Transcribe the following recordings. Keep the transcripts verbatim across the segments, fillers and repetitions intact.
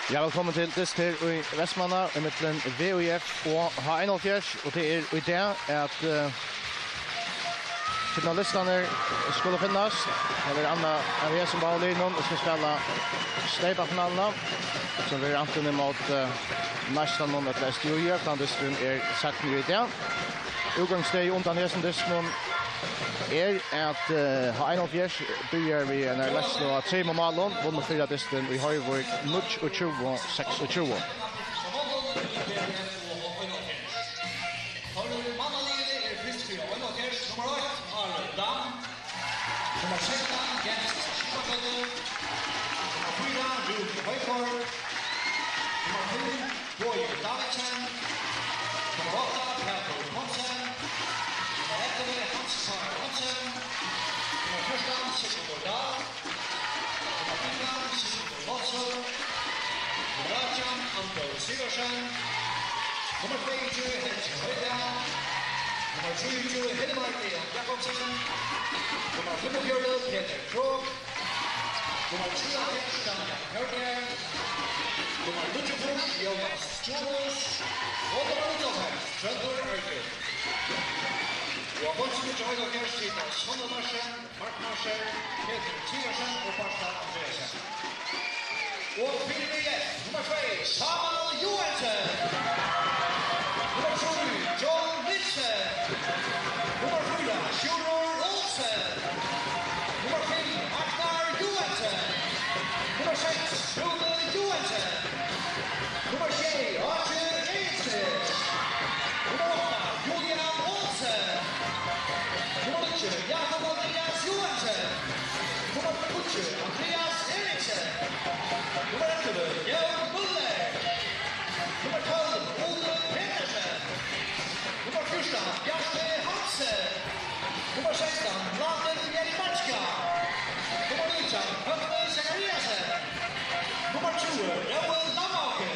Ja, vælkomin til dyst her í Vestmanna, ímillum V Í F og H einoghálvfjerðs, og tað er í dag, at, eh, finalistarnir skulu finnast. Tað er annað av hesum báðum liðunum, og skal spæla steypafinaluna, sum verður antin ímóti, eh, Neistanum ella S T J, tann dysturin er sagdur í dag. Útgangsstøðið undan hesum dystinum er, at, eh, H einoghálvfjerðs byrjar við einari leiðslu á trimum málum, vunnu fyrra dystin í Hoyvík níggjuogtjúgu seksogtjúgu. Nummar eitt, Ari Dam. Nummar sekstan, Jens Skipafelli. Nummar fýra, Rúni Højgaard. Nummar fimm, Bogi Davidsen. Nummar átta, Pætur Thomsen. Nummar ellivu, Hans Karl Hansen. Nummar fjúrtan, Sigurður Dahl. Nummar fimtan, Sigurður Olsen. Nummar átjan, Andreas Sivertsen. Nummar tveyogtjúgu, Helgi Højdahl. Nummar trýogtjúgu, Hilmar Leon Jakobsen. Nummar fimmogfjøruti, Peter Krogh. Nummar trýoghálvfjerðs, Daniel Hørger. Nummar níggjuogfýrs, Jonas Jonas. Og nummar níggjuoghálvfems, Tróndur Arge. Og á beinkinum hjá Hoyvík sita Sonne Larsen, Mark Marshall, Petur Sivertsen og Barta Andreasen. Og fyri V F, nummar tvey, Sámal Joensen. Nummar trý, John Nielsen. Nummar fýra, Sjúrður Olsen. Nummar fimm, Agnar Joensen. Nummar seks, Rúni Joensen. Nummar sjey, Áki Egilsrud. Nummar átta, Julian Olsen. Nummar níggju, Jakob Andreas Joensen. Nummar tíggju, Andreas Eriksen. Nummar ellivu, Jón Møller. Nummar tólv, Ole Petersen. Nummar fjúrtan, Bjarti Hansen. Nummar sekstan, Mladen Jeremička. Nummar nítjan, Høgni Zachariasen. Nummar tjúgu, Rói Lamhauge.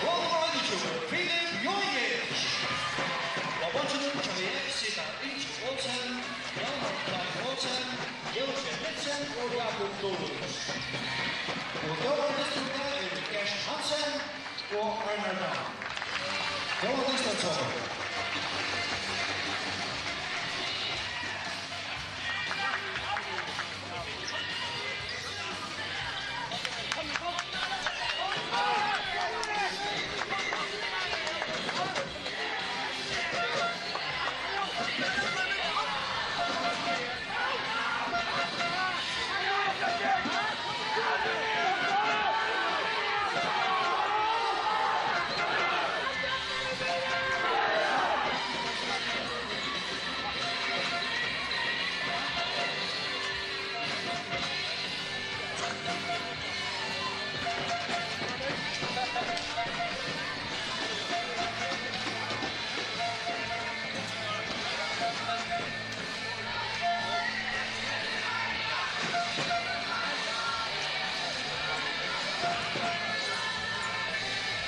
Og nummar einogtjúgu, Filip Jojic. Og á beinkinum hjá V F sita Ingi Olsen, Hjalmar Klein Olsen, Jósef Nielsen og Jakob Dorovic. Og dómarin í dag er Gert Hansen og Arnar Dam. Góðan dyst, øll saman.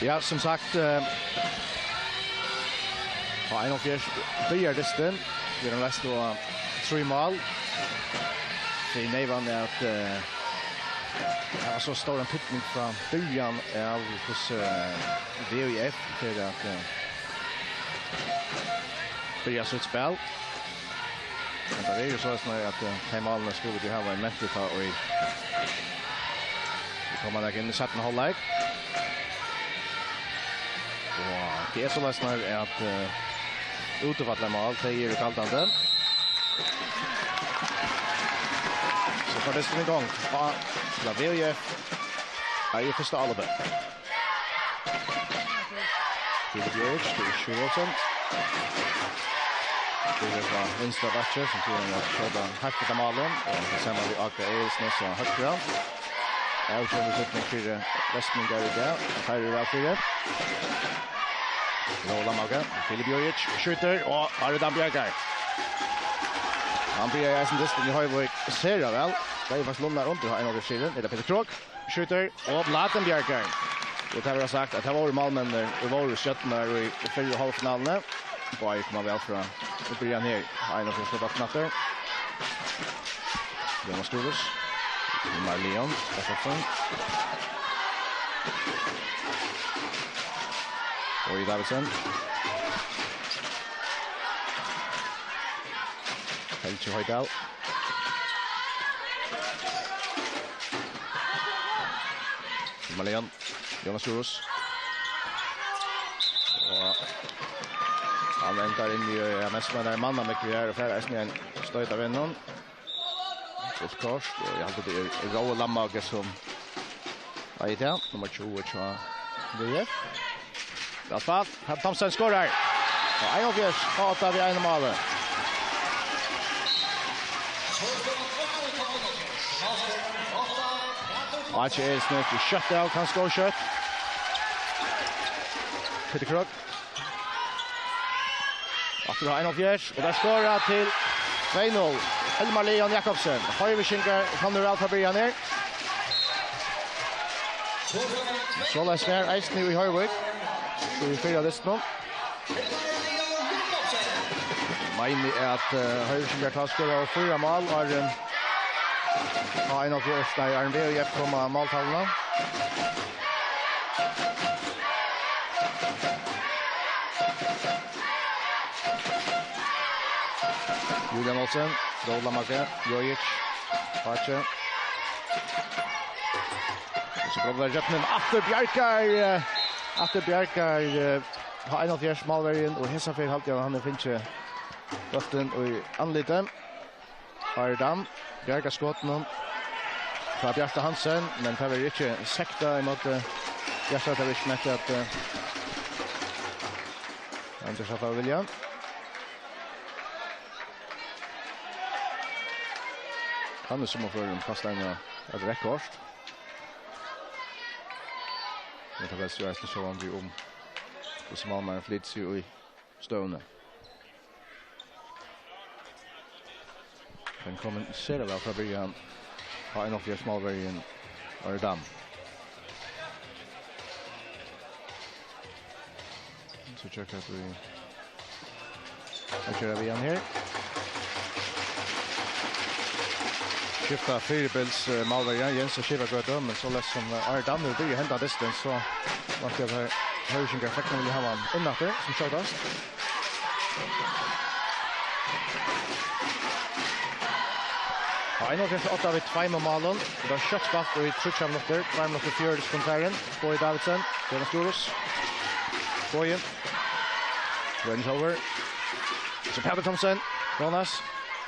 Ja, sum sagt, eh, H einoghálvfjerðs byrjar dystin. Vit hava leiðslu á trý mál. Tað er neyvan at, eh, hava so stóran týdning frá byrjan av hvussu, eh, V Í F fer at, eh, byrja sítt spæl. Men tað er jú soleiðis, at, eh, tey málini skulu vit hava í mente, tá ið vit koma nakað inn í seinna hálvleik. Og tað er soleiðis, at, eh, útivøllarmál, tey eru galdandi. So fer dystin í gongd. Á, til V Í F. Her er fyrsta álopið. Filip Juric, til Sjúrðarsen. Til frá vinstra bakki, sum til at skjóta heilt út av máli, og tað sama við Áki Egilsnes á høgra. Avgerandi týdning fyri vestmanningar í dag, og teir eru væl fyri. Rói Lamhauge, Filip Juric skjýtur, og Ari Dam bjargar. Hann byrjar eisini dystin í Hoyvík sera væl. Tað er faktiskt Lunnar undir, har ein av skilin, er tað Petur Krogh. Skjýtur, og Mladen bjargar. Og tað verður sagt, at tað vóru málmenninir, og vóru stjørnurnar í, í fyrru hálvfinaluni. Báðir koma væl frá í byrjan her. Einar Frost á knappi. Jonas Sturlus. Hilmar Leon, F F. Bogi Davidsen. Helgi Hoydal. Malian. Jonas Djurhuus. Og hann endar inn í, ja, mest, men er mann av Mikkel her, og fær eisini ein støyt av honum. Gult kort, og eg haldi, tað er Rói Lamhauge sum eigur tað, nummar tjúgu hjá V F. Væl spælt, Karl Thomsen skorar. Og einoghálvfjerðs, átta við einum máli. Áki Egilsnes í skjótt av, kanska ov skjótt. Petur Krogh. Aftur á einoghálvfjerðs, og tað er skorað til tvey null. Elmar Leon Jakobsen. Hoyvíkingar komnir væl frá byrjan her. Soleiðis var eisini í Hoyvík. So í fyrra dystinum. Meini at, eh, Hoyvíkingar tá skoraðu fýra mál, áðrenn á einoghálvfjerðs, nei, áðrenn V F kom á máltalvuna. Julian Olsen, Rói Lamhauge, Jojic, Páki. So prøvar Røtnin, aftur bjargar, eh, aftur bjargar, eh, á einoghálvfjerðs málverjin, og hesa ferð haldi eg at hann hevur fingið bóltin í andlitið. Ári Dam bjargar skotinum frá Bjarta Hansen, men tað verður ikki sektað ímóti Bjarta, tað verður ikki mett at, eh, hann ger satt av vilja. Kann í summarførum kasta eina, eitt reytt kort. Men tað veldst jú eisini sjálvandi um, hvussu málmaðurin flytur seg í støðuni. Hann kom inn sera væl frá byrjan á einoghálvfjerðs málverjin Ári Dam. So tjekka at vit at gera við hann her. Skifta fyribils, eh, málverja, Jens á Skipagøtu, men soleiðis sum, eh, Ári Dam hevur byrjað henda dystin, so vænti eg at Hoy-, Hoyvíkingar fekk vilja hava hann inn aftur, sum skjótast. Á einoghálvfjerðs átta við tveimum málum. Tað er skjótt spælt í tríggjar minuttir. Tveir minuttir, fjøruti sekund farin. Bogi Davidsen, Jonas Djurhuus. Bogi. Røynes over. So Petur Thomsen. Jonas.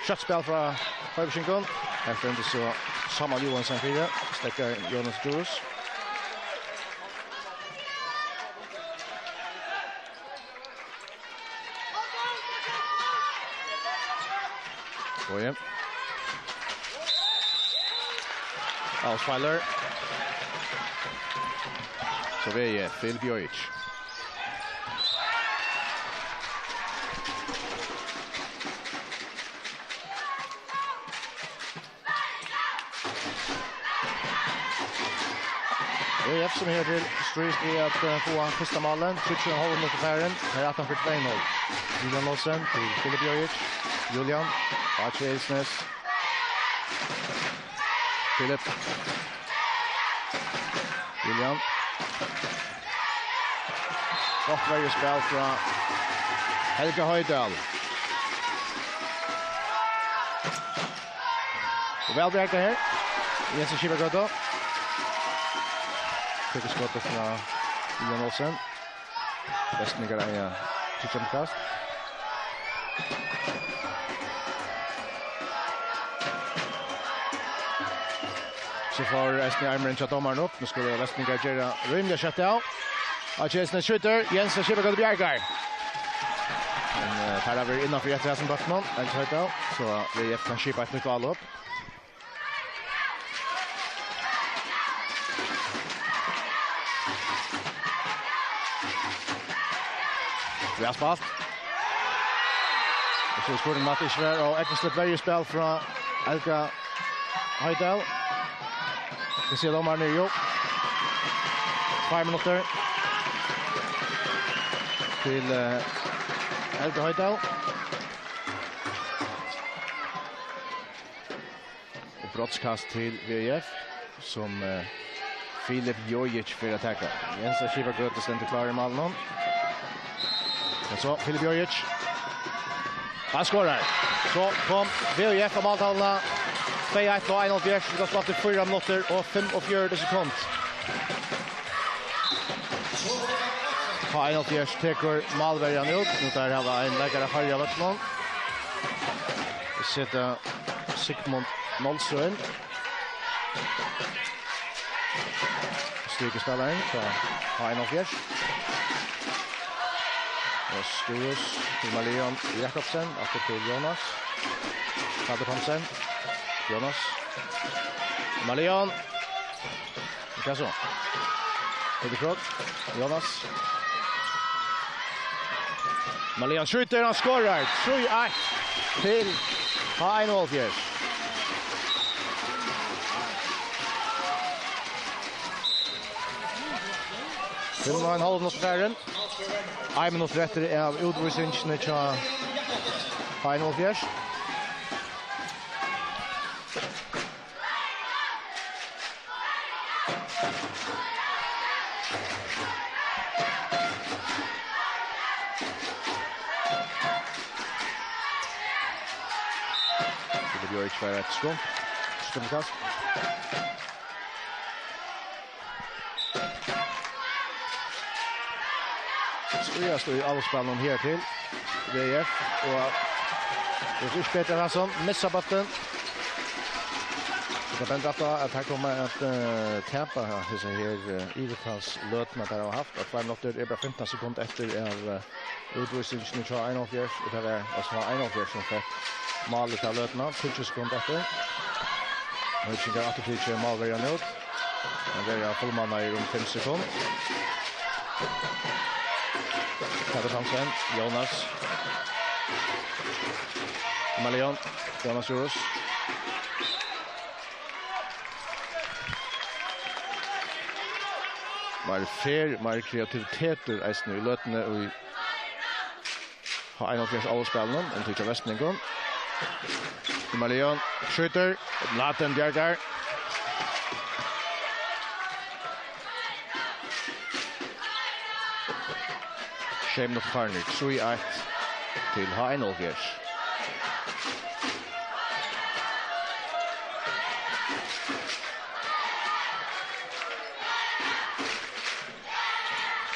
Skjótt spæl frá Hoyvíkingum. Her stendur so Sámal Johansen fyri. Steðgar Jonas Djurhuus. Bogi. Ausweiler. So V F, Filip Jojic. V F sum her til stríðist við at, eh, fáa fyrsta málið. Tríggjar og ein hálvur minuttur farin. Her er aftan fyri tvey null. Julian Olsen til Filip Jojic. Julian. Áki Egilsnes. Filip. Julian. Gott verjuspæl frá Helga Hoydal. Og væl bjargað her. Jens á Skipagøtu. Tekur skotið frá Julian Olsen. Vestmikar eiga tríggjar kast. So fær eisini armurin hjá dómaranum upp. Nú skulu Vestmikar gera rímiliga skjótt av. Áki Egilsnes skjýtur. Jens á Skipagøtu bjargar. Men, eh, teir hava verið innanfyri eftir hasum bóltinum. Ein skjót av. So V F kann skipa eitt nýtt álopp. Væl spælt. Og so er spurningur um at ikki var, og ógvusligt verjuspæl frá Helga Hoydal. Hvat sigur dómarin? Jú. Tveir minuttir til, eh, Helga Hoydal. Og brotskast til V F, sum, eh, Filip Jojic fer at taka. Jens á Skipagøtu stendur klár í málinum. Og so Filip Jojic. Hann skorar. So kom V H F á máltalvuna. Tvey eitt á einoghálvfjerðs. Vit hava spælt í fýra minuttir og fimmogfjøruti sekund. Á einoghálvfjerðs tekur málverjan út. Nú teir hava ein leikara færri á vøllinum. Vit seta Sigmund Nolsøe inn. Styrkispælarin frá H einoghálvfjerðs. Og Sturus til Marleon Jakobsen, aftur til Jonas. Pablo Thomsen. Jonas. Marleon. Hvat so? Peter Krogh. Jonas. Marleon skjýtur, hann skorar. Trý eitt til H einoghálvfjerðs. Fimm og ein hálv minuttur farin. Ein minuttur eftir av útvísingini hjá H einoghálvfjerðs. Filip Jojic fær eitt skudd. Skuddkast. Stríðast í áspælinum her til V F, og tað er ikki Petur Hansson, missar bóltin. So tað bendir aftur á, at her koma at, eh, tapa hesa her, eh, yvirtalsløtuna, teir hava havt, og tveir minuttir er bara fimtan sekund eftir av, eh, útvísingini hjá einoghálvfjerðs, og tað var altso einoghálvfjerðs sum fekk málið til løtuna, tíggju sekund eftir. Víkingar aftur til málverjan út. Men verja fullmannaður um fimm sekund. Pablo Thomsen, Jonas. Marleon, Jonas Djurhuus. Meir ferð, meir kreativitetur eisini í løtuni í H einoghálvfjerðs áspælinum, enn tí hjá Vestmanningum. Marleon skjýtur, Mladen bjargar. Sjey minuttir farnir, trý eitt til H einoghálvfjerðs.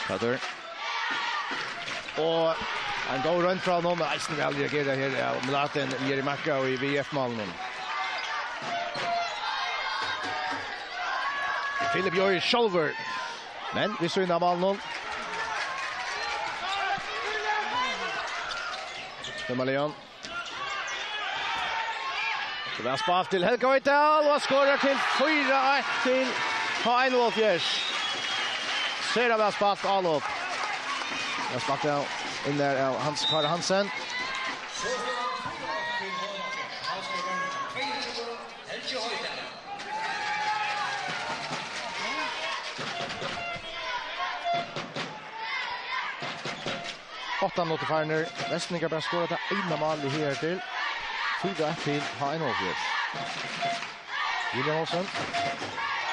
Pætur. Og ein góð roynd frá honum, men eisini væl reagerað her av Mladen Jeremakka í V F-málinum. Filip Jojic sjálvur, men við síðuna av málinum. Filip Leon. Væl spælt til Helga Hoydal, og skorar til fýra eitt til H einoghálvfjerðs. Sera væl spælt, Álop. Væl spælt, ja. Inn der av Hans Kåre Hansen. Átta minuttir farnir. Vestmanningar bara skora tað eina málið higartil. Fýra eitt til H einoghálvfjerðs. William Olsen.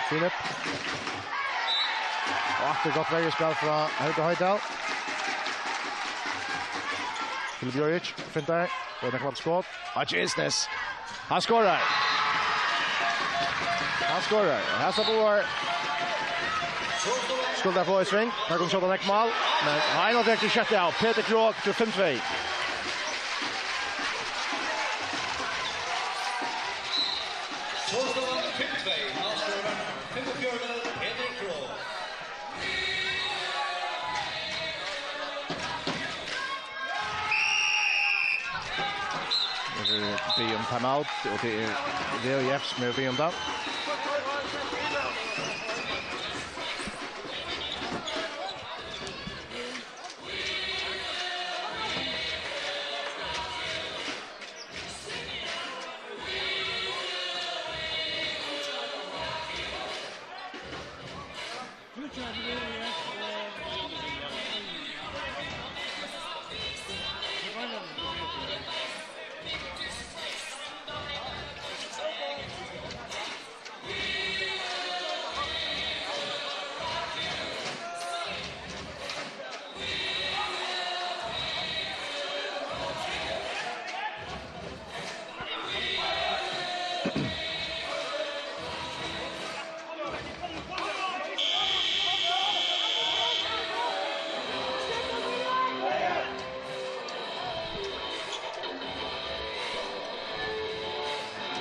Filip. Og aftur gott verjuspæl frá Helga Hoydal. Filip Jojic, fintar. Og tað kemur skot. Achi Isnes. Hann skorar. Hann skorar. Og her stóð skuldi fáa í sving. Her kom skjóta nógv mál. Men H einoghálvfjerðs setti av. Peter Krogh til fimm tvey. So stóð fimm tvey. Málskorar fimmogfjøruti, Peter Krogh. Nú er biðið um timeout, og tað er V H F sum hevur biðið um tað.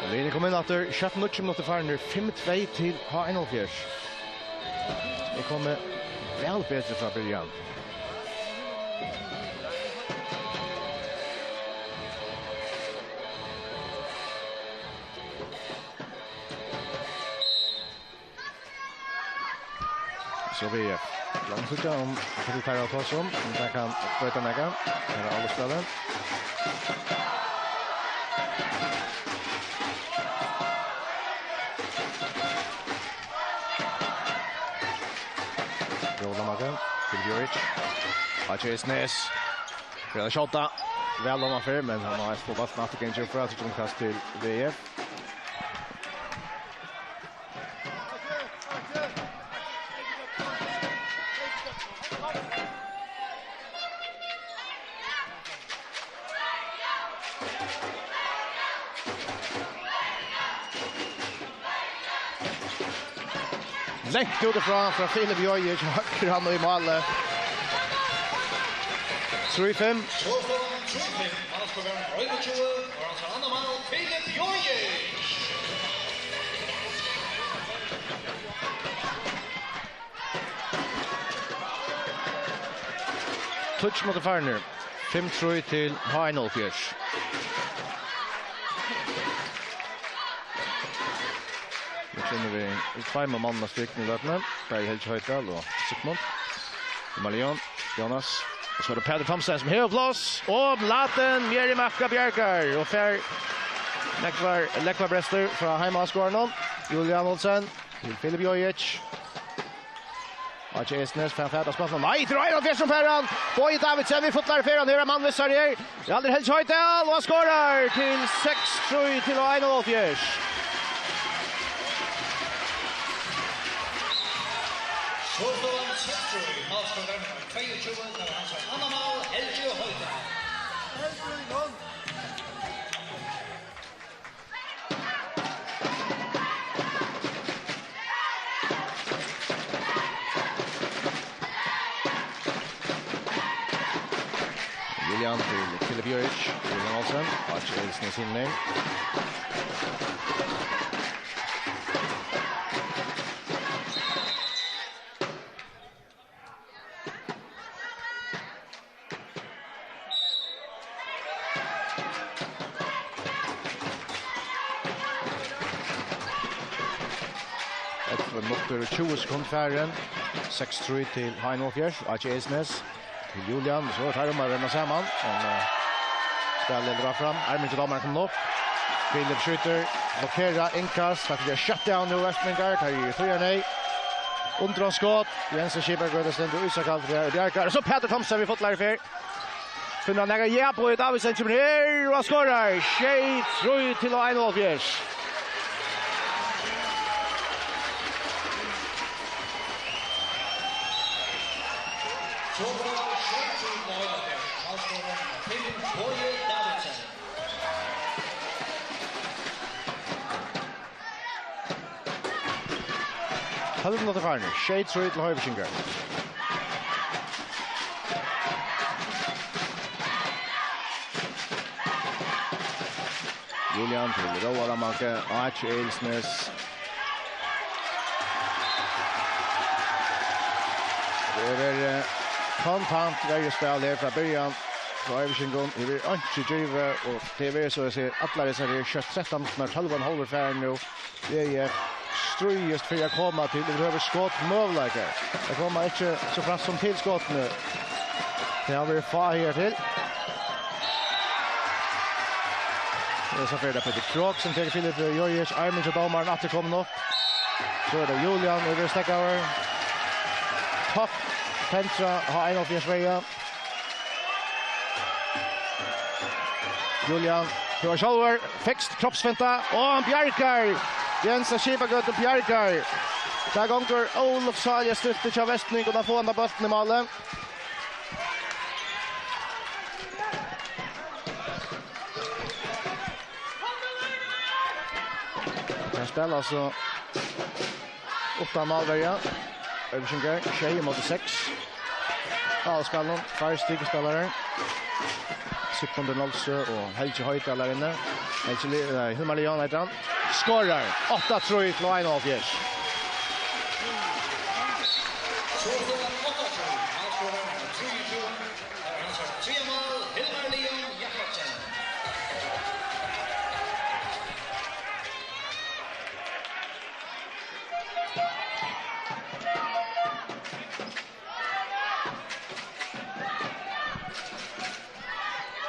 Vit eru komin inn aftur. Skjótt níggju minuttir farnir. Fimm tvey til H einoghalvfjerðs. Tey komu væl betri frá byrjan. So við langt út um, hvat vit fara at tosa um, um tað kann broyta nakað. Her er Óli spælir. Róla Maga, til Bjørk. Aksel Esnes. Fer at skjóta. Væl omanfyri, men hann hevur fingið bóltin aftur, gongur fyri at kasta til V F. Langt út frá, frá Filip Jojic, høggur hann í málið. Trý fimm. Trý fimm, málskorarin, einogtjúgu, og hann sær annað mál, Filip Jojic. Tíggju minuttir farnir. Fimm trý til H einoghalvfjerðs. Nú kemur vit í tveimum monnum á strikuni í løtuni. Bæði Helgi Hoydal og Sigmund. Emil Leon, Jonas. Og so er tað Pætur Thomsen sum hevur pláss. Og Mladen Mjeri Makka bjargar. Og fær nógvar, nógvar brestir frá heimaáskoðarunum. Julian Olsen til Filip Jojic. Aksel Esnes fær fatt á spælinum. Nei, til Einar Persson fær hann. Bogi Davidsen við fullari ferð. Hann hevur ein mann við sær her. Ræðuligur Helgi Hoydal og skorar til seks trý til einoghalvfjerðs. So stóð hann seks trý. Málskorarin tveyogtjúgu, tað var hansara annað mál, Helgi Hoydal. Julian til Filip Juric, Julian Olsen, Aksel Elsen í sinni. Ellivu minuttir og tjúgu sekund farin. Seks trý til H einoghalvfjerðs. Aksel Esnes til Julian. So er tað um at renna saman. Men, eh, spælið heldur áfram. Armin til dómaran komin upp. Filip skjýtur. Blokkerar. Innkast. Takk fyri sjátt av nú, Vestmanningar. Tað er fýra nei. Undraskot. Jens Skipagøta stendur ísakalt her og bjargar. So Pætur Thomsen við fullari ferð. Finnur hann nakað? Ja, Bogi Davidsen kemur her og skorar. Sjey trý til einoghalvfjerðs. So var sjey trý til einoghalvfjerðs. Málskorarin er Bogi Davidsen. Tólv minuttir farnir. Sjey trý til Hoyvíkingar. Julian til Róa Ramanke, H. Elsnes. Tað er, eh, kontant verjuspæl her frá byrjan. Frá Hoyvíkingum, her er einki givið, og tað er so at siga, allar hesar her skjótt trettan minuttirnar, tólv og ein hálvur farin nú. V F stríðist fyri at koma til yvirhøvur skotmøguleikar. Tey koma ikki so frægt sum til skotini. Tey hava verið fá higartil. Og so fer tað Petur Krogh sum tekur Filip Jojic, armin hjá dómaranum aftur komin upp. So er tað Julian yvir stekkaður. Topp, pentra, H einoghalvfjerðs vegin. Julian, tú er sjálvur, fikst kroppsfinta, og hann bjargar. Jens av Skipagøtu bjargar. Tað gongur ólukksáliga stútt hjá Vestmanningum at fáa handa bóltin í málið. Tað spælir altso uttan málverja. Hoyvíkingar, sjey ímóti seks. Á spælinum, tveir strikuspælarar. Sigmundur Nolsøe og Helgi Hoydal er inni. Helgi Li-, nei, Hilmar Leon heter han. Skorar. Átta trý til einoghálvfjerðs.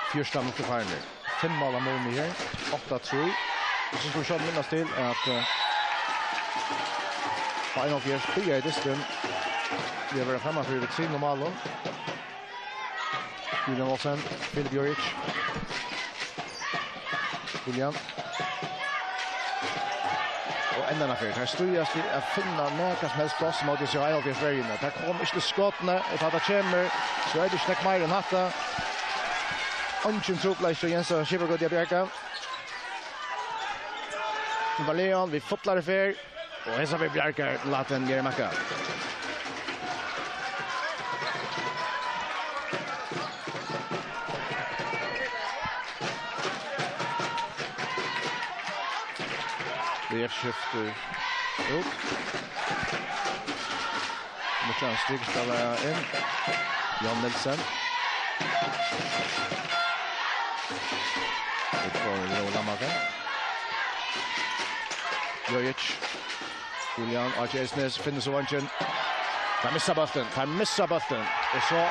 Fjúrtan minuttir farnir. Fimm mál av muni her. Átta trý. Tað sum vit skulu minnast til, er at, eh, á einoghálvfjerðs byrjaði dysturin við at vera frammanfyri við trimum málum. Julian Olsen, Filip Juric. Julian. Og enn eina ferð, her stríðast við at finna nakað sum helst pláss móti seg á einoghálvfjerðs verjuni. Tað kom ikki til skotini, og tá tað kemur, so er tað ikki nógv meira enn hatta. Eingin trupulleiki hjá Jensa Skipagøtu at bjarga. Hilmar Leon við fullari ferð, og hesa ferð bjargar Latin Jeremakka. V F skiftir út. Nýggjan strikspælara inn. Jan Nielsen. Út for Róa Lamhauge. Jojic. Julian Áki Eysnes finnur so eingin. Teir missa bóltin, teir missa bóltin. Og so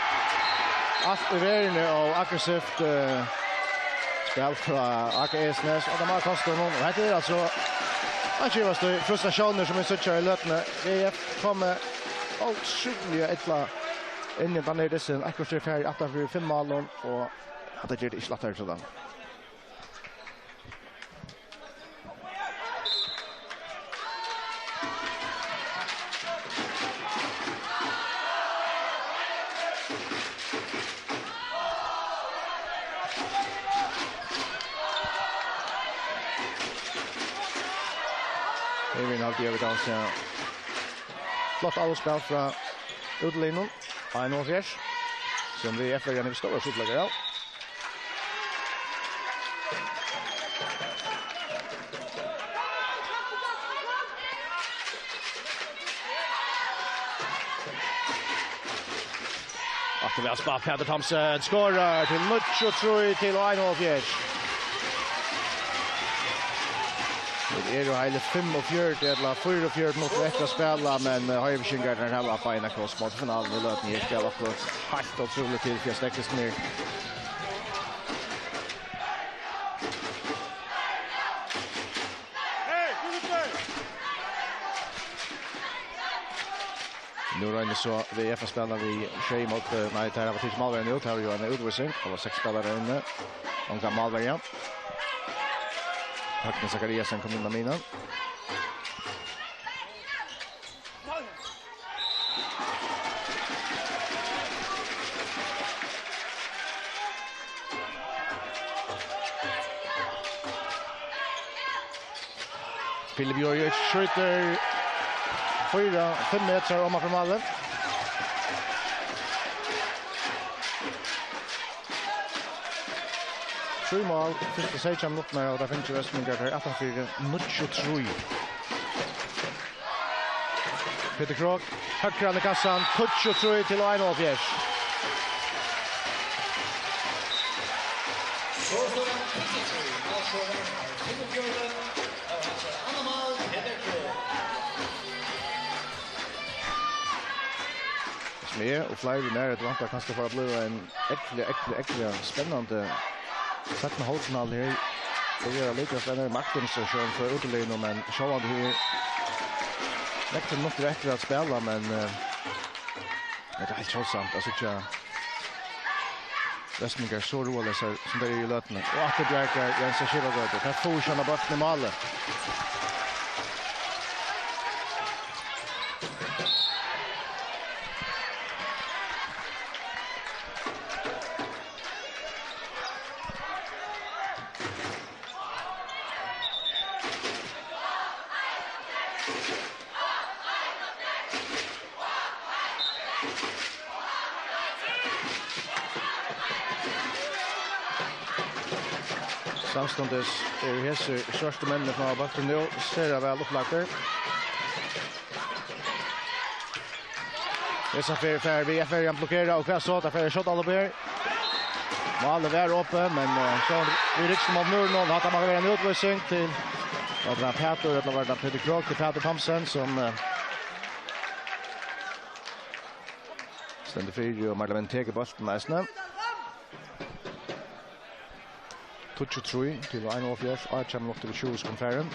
alt í verðini og aggressivt, eh, spæl frá Áki Eysnes. Og tað má kosta honum. Og hetta er altso ein av frustratiónunum sum vit síggja í løtuni. V F komu ótrúliga illa inn í tann her dystin. Akkurát er farið aftan fyri fimm málum, og hatta ger tað ikki lættari til teir. Her vil Haldi Jørgen Hansen. Flott avspæl frá útiliðnum. Á einoghálvfjerðs, sum V F er í stórum trupulleika av. Aftur væl spælt, Pætur Thomsen skorar til níggju trý til einoghálvfjerðs. Tað eru heili fimmogfjøruti ella fýraogfjøruti minuttir eftir at spæla, men, eh, Hoyvíkingarnir hava beinakast móti finaluni í løtuni. Her skal okkurt heilt ótrúligt til fyri at steðga seg niður. Nú roynir so V F at spæla við sjey móti, nei, teir hava tikið málverjan út, har var jú ein útvísing, tað var seks spælarar inni, ongan málverja. Høgni Zachariasen kom inn á miðjuna. Filip Jojic skjýtur fýra, fimm metrar oman fyri málið. Trý mál, fyrstu seytjan minuttirnar, og tað fingu Vestmanningar aftur fyri níggju trý. Petur Krok, høgri hann í kassan, tíggju trý til einoghálvfjerðs. Sum eg og fleiri við mær, hetta væntar kanska fara at blíva ein ógvuliga, ógvuliga, ógvuliga spennandi seinna hálvfinala her. Tað er líka spennandi maktdemonstratión frá útiliðnum, men sjálvandi her nógvar minuttir eftir at spæla, men, eh, hetta er heilt sjáldsamt at síggja Vestmanningar so ráðaleysar, sum teir eru í løtuni. Og aftur bjargar Jensa Skipagøtu. Teir fáa ikki hana bóltin í málið. Samstundis eru hesir svørtu menninir, sum hava bóltin nú, sera væl upplagdir. Hesa ferð fær V F-verjan blokkerað, og hvat so? Tað fer skjótt upp her. Málið var opið, men, eh, so við rygg móti múrinum, og hatta má vera ein útvísing til, var tað Pætur, ella var tað Petur Krogh, til Pætur Thomsen, sum, eh, stendur fyri, og Marlin tekur bóltin eisini. Tíggju trý til einoghálvfjerðs, átjan minuttir og tjúgu sekund farin.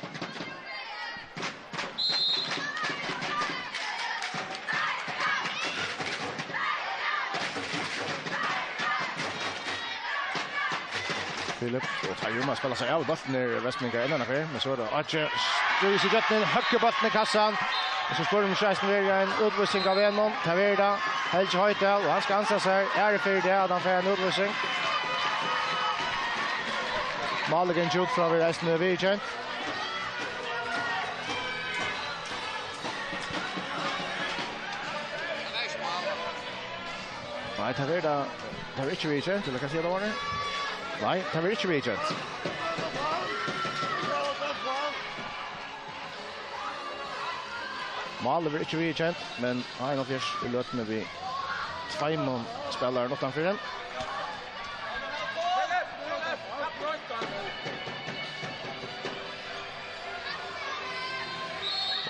Filip, og teir eru um at spæla seg av, bóltin er vestmanningar enn eina ferð, men so er tað Áki, stríðir seg gjøgnum, høggur bóltin í kassan, og so spyr um ikki eisini verður ein útvísing av einum, tað verður tað, Helgi Hoydal, og hann skal ansa sær, æru fyri tað, at hann fær ein útvísing. Málið gekk út frá, verður eisini viðurkent. Nei, tað verður tað, tað verður ikki viðurkent, ella hvat sigur dómarin? Nei, tað verður ikki viðurkent. Málið verður ikki viðurkent, men einoghálvfjerðs í løtuni við tveimum spælarum uttanfyri.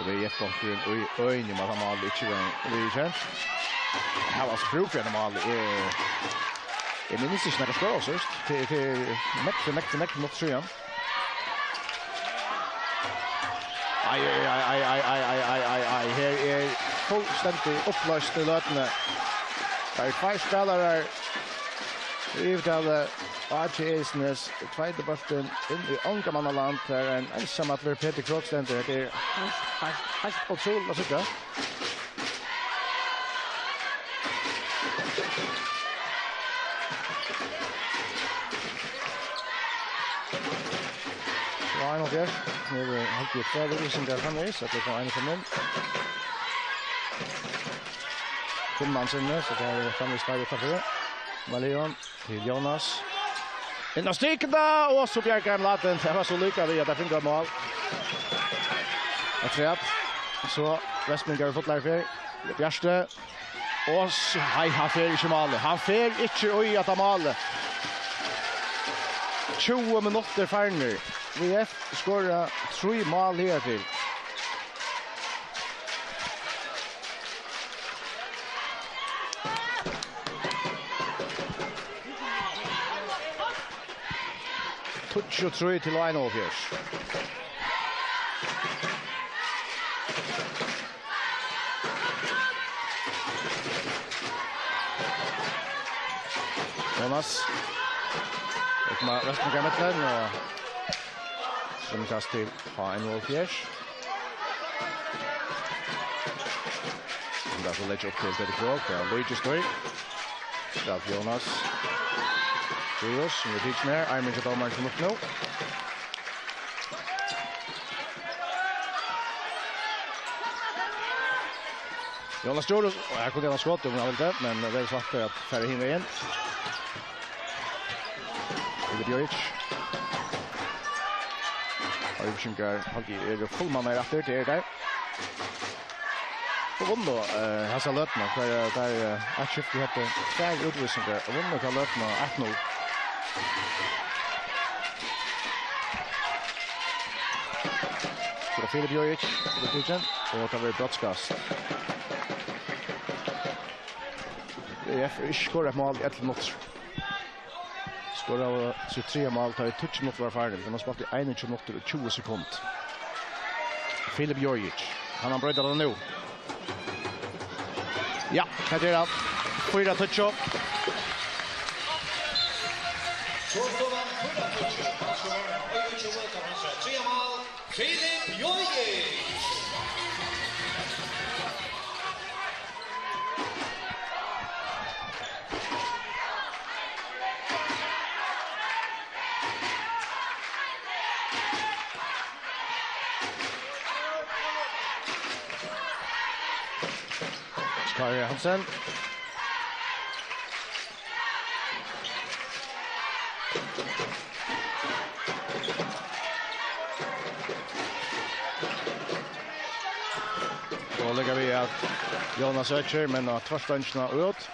Og V F-dómarin í øðini, um at málið ikki var viðurkent. Her var altso brúk fyri eini mál. Eg, eg minnist ikki nakað skot, síðst. Tað, tað er nógv, nógv, nógv minuttir síðan. Ai, ai, ai. Her er fullstendig upployst í løtuni. Tað eru tveir spælarar í yvirtali. Áki Egilsnes tveitir bóltin inn í onga manna land. Tað er ein einsamallur Petur Krogh stendur. Tað er heilt, heilt, heilt ótrúligt at síggja. So, einoghálvfjerðs. Nú er hildið tvær útvísingar framvegis, at tað er ein sum inn. Fimm manns inni, so tað er framvegis tvær uttanfyri. Malion til Jónas. Inn á strikuna, og so bjargar hann Latin. Tað var so líka við, at tað fingur eitt mál. Afturat. So, vestmanningar í fullari ferð. Bjarti. Og s-, nei, hann fer ikki í málið. Hann fer ikki í at ta málið. Tjúgu minuttir farnir. V F skora trý mál higartil. Tíggju trý til einoghálvfjerðs. Jónas. Upp med vestmanningar í midten, og sumkast til einoghálvfjerðs. Sum tað so leggur upp til Petur Krogh, tað er Luigi Støy. Skal til Jónas. Julius, sum er tikin her, armin til dómaran, sum upp nú. Jónas Djurhuus, og her kundi hann skotið, um hann vildi, men tað er svart at fara hin vegin. Filip Jojic. Eingin, haldi eg, eru fullmannaðir aftur, tað eru teir. Og vunnu, eh, hasa løtuna, har, har, eh, eitt skifti høvdu tvær útvísingar, og vunnu ta løtuna eitt null. So er Filip Jojic, Filip Jojic, og tað verður brotskast. V F hevur ikki skorað eitt mál í ellivu minuttir. Skoraðu sítt triðja mál, tá ið tíggju minuttir vóru farin. Vit hava spælt í einogtjúgu minuttir og tjúgu sekund. Filip Jojic, kann hann broyta tað nú? Ja, tað ger hann. Fýra tíggju. So stóð hann fýra tíggju. Hann skorar einogtjúgu, tað er hans triðja mál. Filip Jojic. Kari Hansen. Og líka við at Jónas økir, men á tvørstongina út.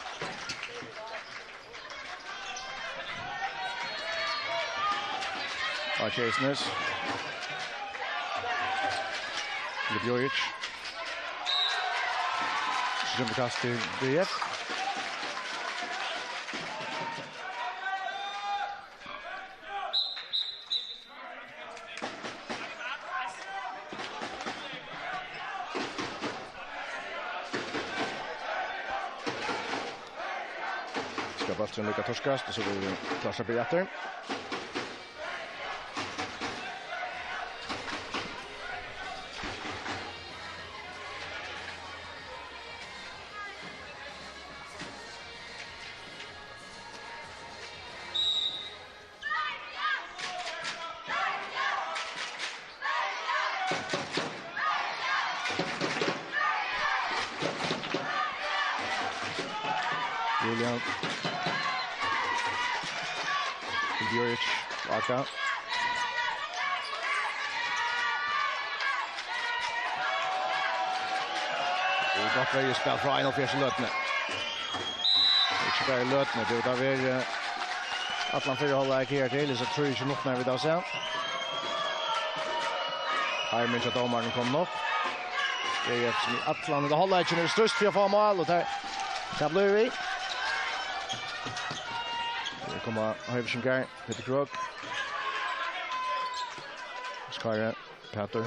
Á Kjelsnes. Til Bjojic. So kemur kast til V F. Skal bólturin líka turkast, og so verður klárt at byrja aftur. Julian. Bjuric, Aka. Og gott verjuspæl frá einoghálvfjerðs í løtuni. Ikki bara í løtuni, tað hevur verið, eh, allan fyrra hálvleik her til, so trýogtjúgu minuttirnar vit hava sæð. Harmin hjá dómaranum komin upp. Tað er sum í allan hálvleikin er størst fyri at fáa mál, og tað, tað blívur við. Her koma Høyvisingar, Petur Krogh. Skari, Petur.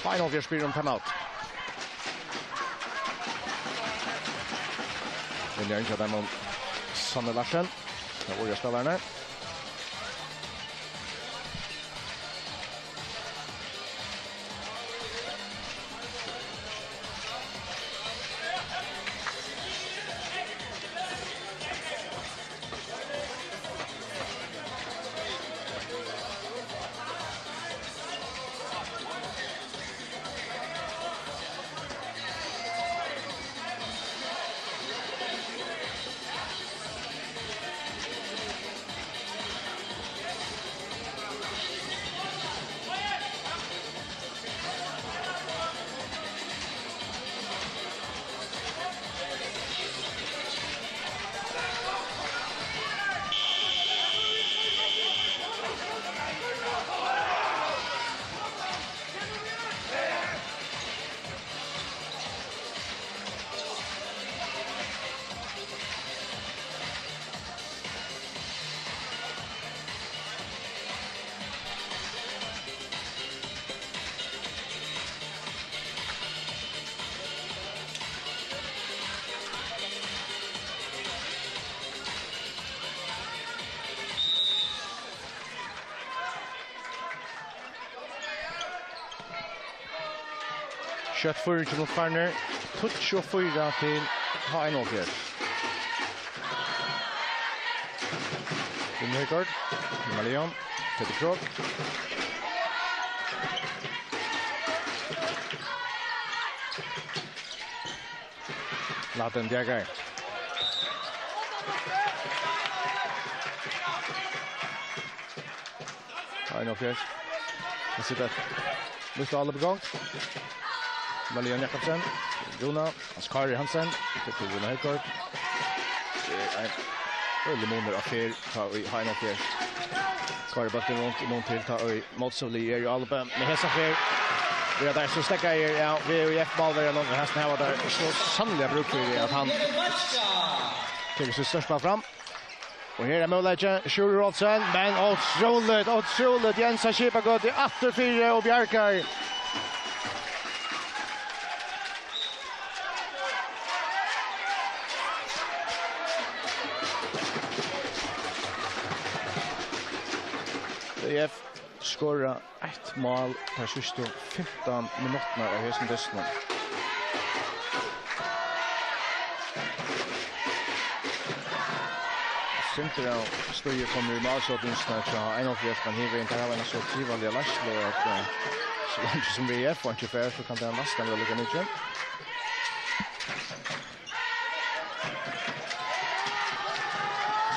Einoghálvfjerðs spyr um timeout. Venjarin hjá teimum, Sanne Larsen. Tað er spælararnir. Skjótt fýraogtjúgu minuttir farnir. Tíggju fýra til H einoghálvfjerðs. Rúnar Højgaard, Hilmar Leon, Petur Krogh. Latin Bjergager. Einoghálvfjerðs. Hann setir eitt nýtt álopp í gongd. Malian Jakobsen. Rúna. Hans Kári Hansen. Til Rúna Højgaard. Tað er ein øgiligur munur á ferð tá í H einoghálvfjerðs. Kári bóltin runt í mun til tá í mótstøðuliðið er í áloppi. Men hesa ferð verða teir so steðgaðir av V U F málverjanum, og hesin hava teir so sanniliga brúk fyri, at hann tekur sítt størsta fram. Og her er møguleiki, Sjúrður Olsen, men ótrúligt, ótrúligt, Jens á Skipagøtu aftur fyri og bjargar. V F skora eitt mál tær síðstu fimtan minuttirnar av hesum dystinum. Sindur av stígi komið í málskjótingina hjá einoghálvfjerðs, men hinvegin, teir hava eina so trivaliga leiðslu at, eh, so leingi sum V F og ikki fær, so kann tað næstan vera líka mikið.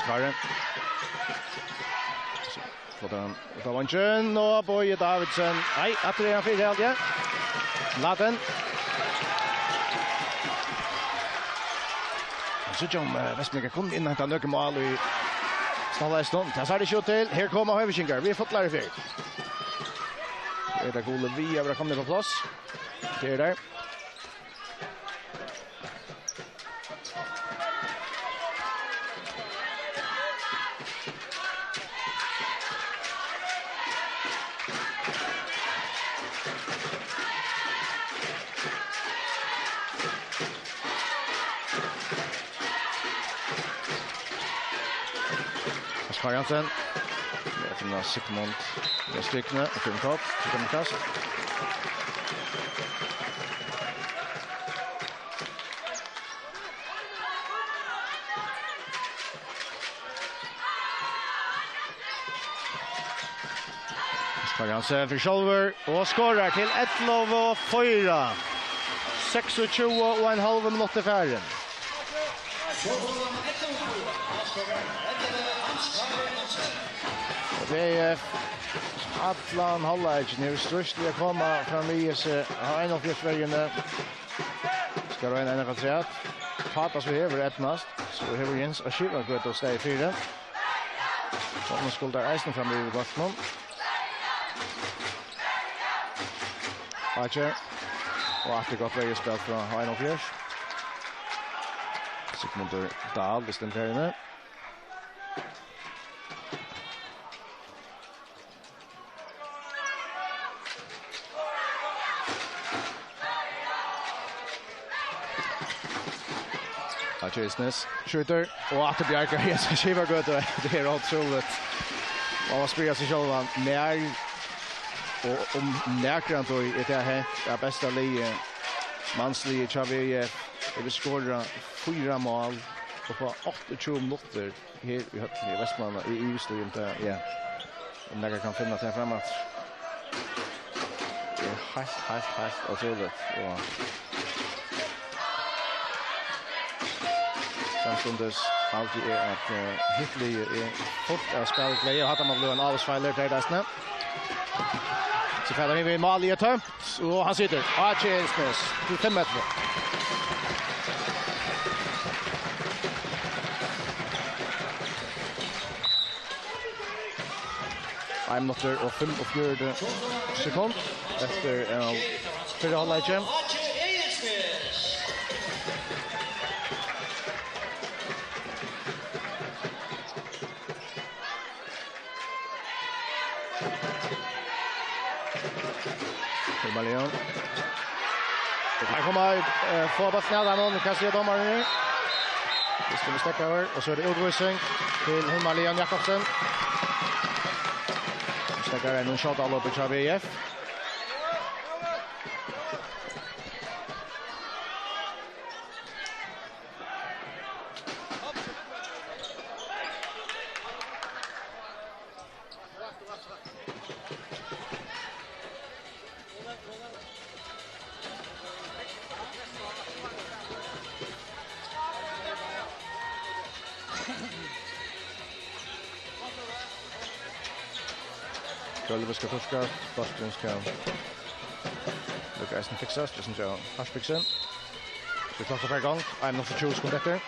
Skarri. Flottar hann út av vongin, og Bogi Davidsen. Nei, aftur er hann fyri, haldi eg. Latin. Síggja um, eh, Vestmanningar kunnu innheinta nøkur mál í seinna hálvleik. Tað sær tað ikki út til. Her koma Hoyvíkingar. Vit eru fullir í fyri. Er tað gula við at vera komin upp á pláss? Tað er tað. Oskar Jansen. Nú er Sigmund við strikuna. Og Kevin Kopp. Kevin Kast. Oskar Jansen fyri sjálvur og skorar til ellivu fýra. Seksogtjúgu og ein hálvur minuttur farin. Og tað er allan hálvleikin hevur stríðst við at koma fram við hesi einoghálvfjerðs verjuni. Skal royna eina afturat. Tá tað so hevur eydnast, so hevur Jens á Skivagøtu staðið fyri. So nú skulu teir eisini fram við bóltinum. Áki. Og aftur gott verjuspæl frá H einogfjøruti. Sigmundur Dahl við steinferðini. Áki Isnes skjýtur, og aftur bjargar Jens Skivagøtu. Tað er ótrúligt. Man má spyrja seg sjálvan, nær og um nakrantíð er tað hent, at besta liðið, mansliðið hjá V F, hevur skorað fýra mál upp á áttaogtjúgu minuttir. Her í høllini í Vestmanna, eg ivist í, um tað, ja, um nakar kann finna tað fram aftur. Tað er heilt, heilt, heilt ótrúligt. Og samstundis haldi eg, at, eh, hitt liðið er fult av spælgleði, og hatta má blíva ein ávísfeilur, tað er tað eisini. So fer hann inn við málið, er tømt. Og hann situr. Áki Isnes til fimm metrar. Ein minuttur og fimmogfjøruti sekund eftir av fyrra hálvleiki. Hilmar Leon. Og her koma, eh, fáa bóltin av teimum, hvat sigur dómarin? Vit skulu steðga her, og so er tað útvísing til Hilmar Leon Jakobsen. Steðgar ein shot all uppi hjá V F. Gólvið skal turkast, bólturin skal líka eisini fiksast, tað er sindur av harpiksin. So klárt at fara í gongd. Ein minuttur og tjúgu sekund eftir.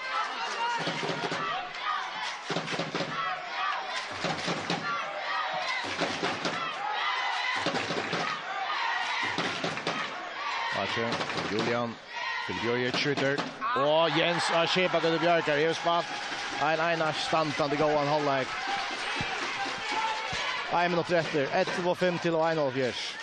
Áki, Julian, Filipovic skjýtur. Og Jens á Skivagøtu bjargar. Hevur spælt ein, ein standandi góðan hálvleik. Ein minuttur eftir. Ellivu fimm til einoghálvfjerðs.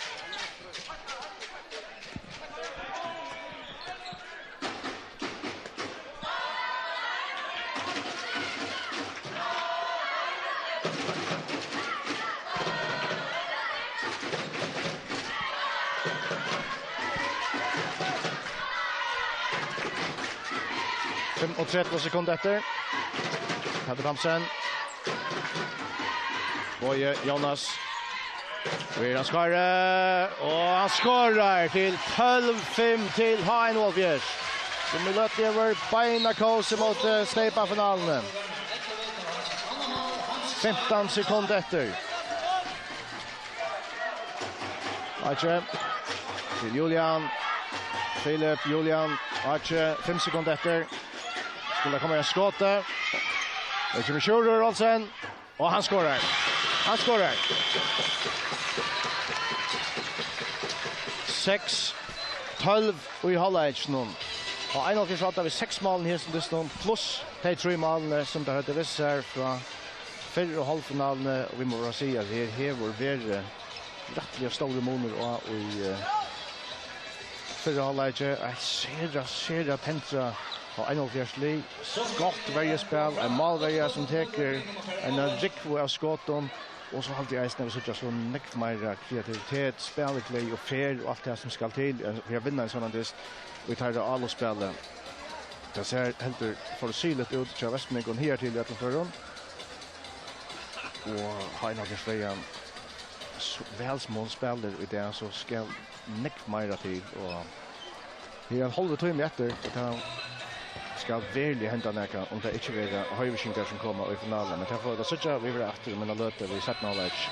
Fimmogtretivu sekund eftir. Petter Thomsen. Bogi Jonas. Her er hann skarri, og hann skorar til tólv fimm til H einoghalvfjerðs, sum í løtuni hevur beina kós ímóti, eh, steypafinaluni. Fimtan sekund eftir. Áki til Julian. Filip, Julian, Áki, fimm sekund eftir. Skulu koma í skotið. Og kemur Sjúrður Olsen. Og hann skorar. Hann skorar. Seks tólv í hálvleikinum. Og einoghálvfjerðs áttu vit seks mál í hesum dystinum, pluss tey trý málini, sum teir høvdu við sær frá fyrru hálvfinaluni. Og vit mugu bara siga, at her hevur verið rættiliga stórur munur á í, eh, fyrra hálvleiki. Eitt sera, sera tendrað og einoghálvfjerðs lið. Gott verjuspæl, ein málverja sum tekur eina rúgvu av skotum, og so haldi eg eisini, at vit síggja so nógv meira kreativitet, spæligleði og ferð og alt tað sum skal til, eh, fyri at vinna ein sovorðnan dyst, og í teirra álotsspæli. Tað sær heldur forsýnligt út hjá vestmonningum higartil í øllum førum. Og H einoghalvfjerðs Føroyar s-, væl sum hon spælir í dag, so skal nógv meira til, og her er ein hálvur tími eftir, og tað skal veruliga henda nakað, um tað ikki verða Hoyvíkingar, sum koma í finaluna. Men tað fáa vit at síggja, vit verða aftur um eina løtu við seinna hálvleik.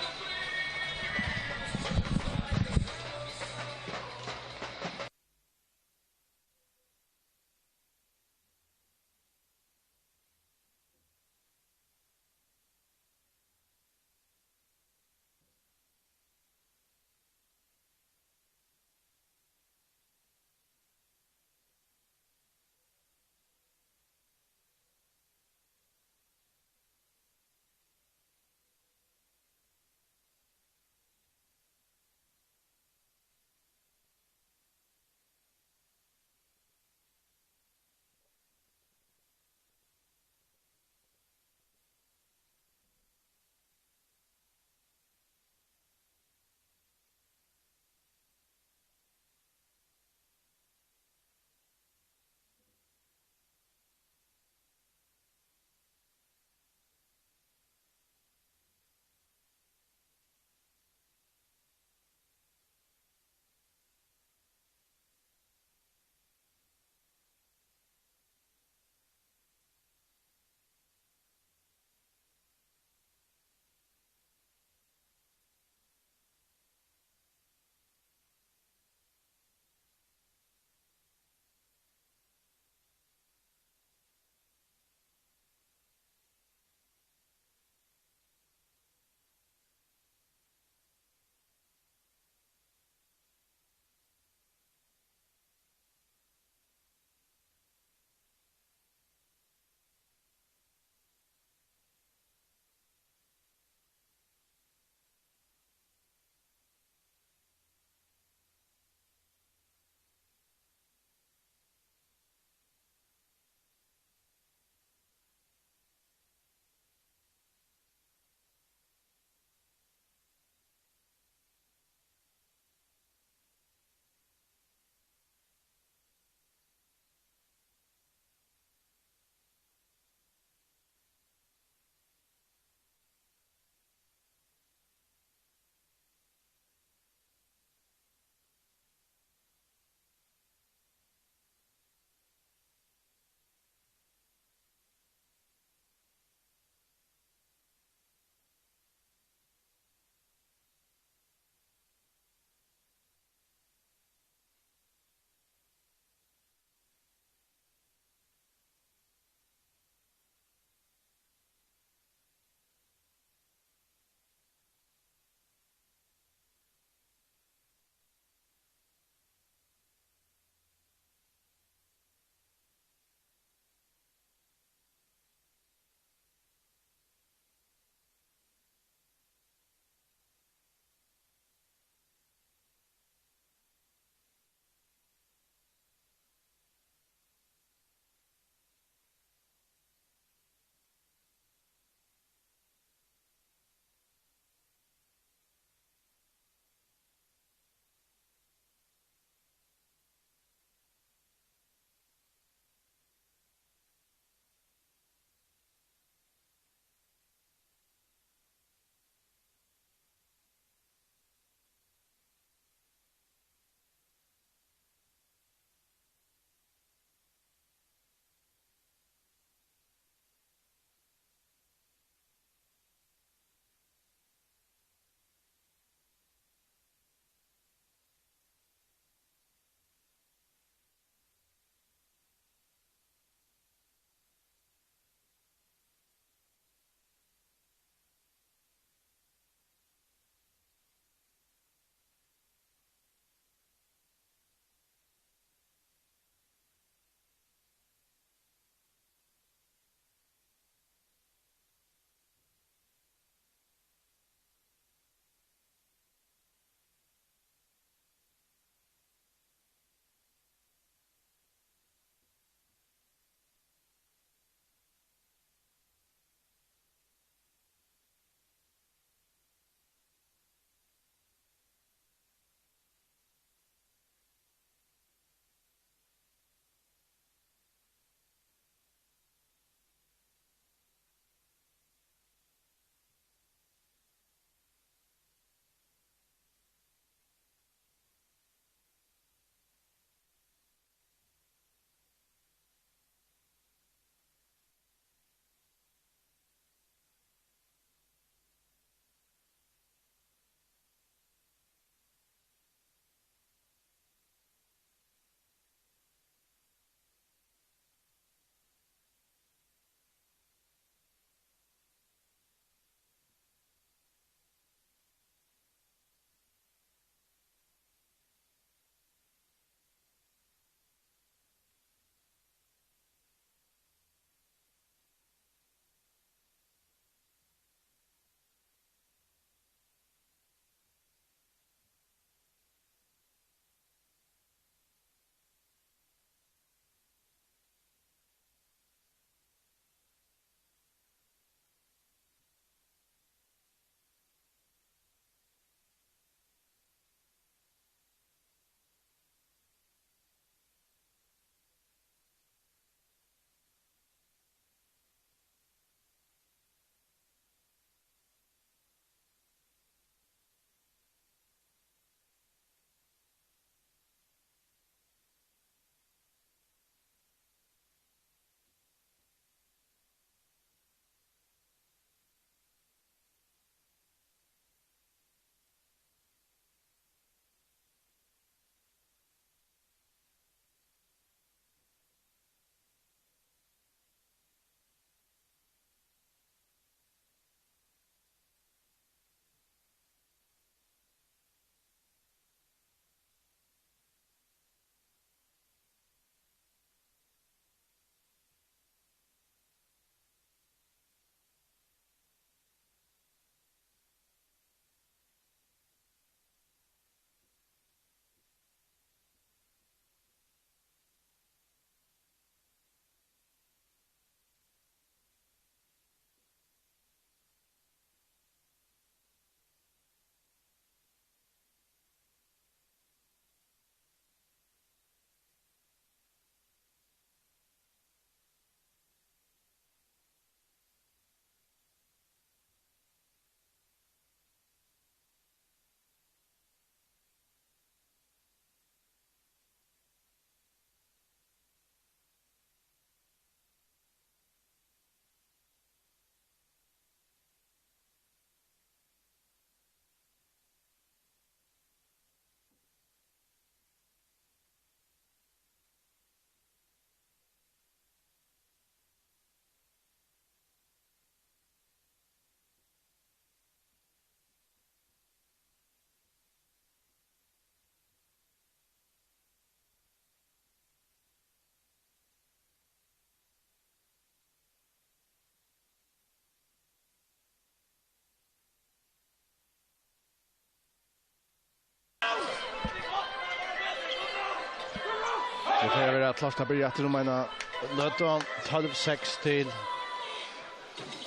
Klárt at byrja aftur um eina løtu. Tólv seks til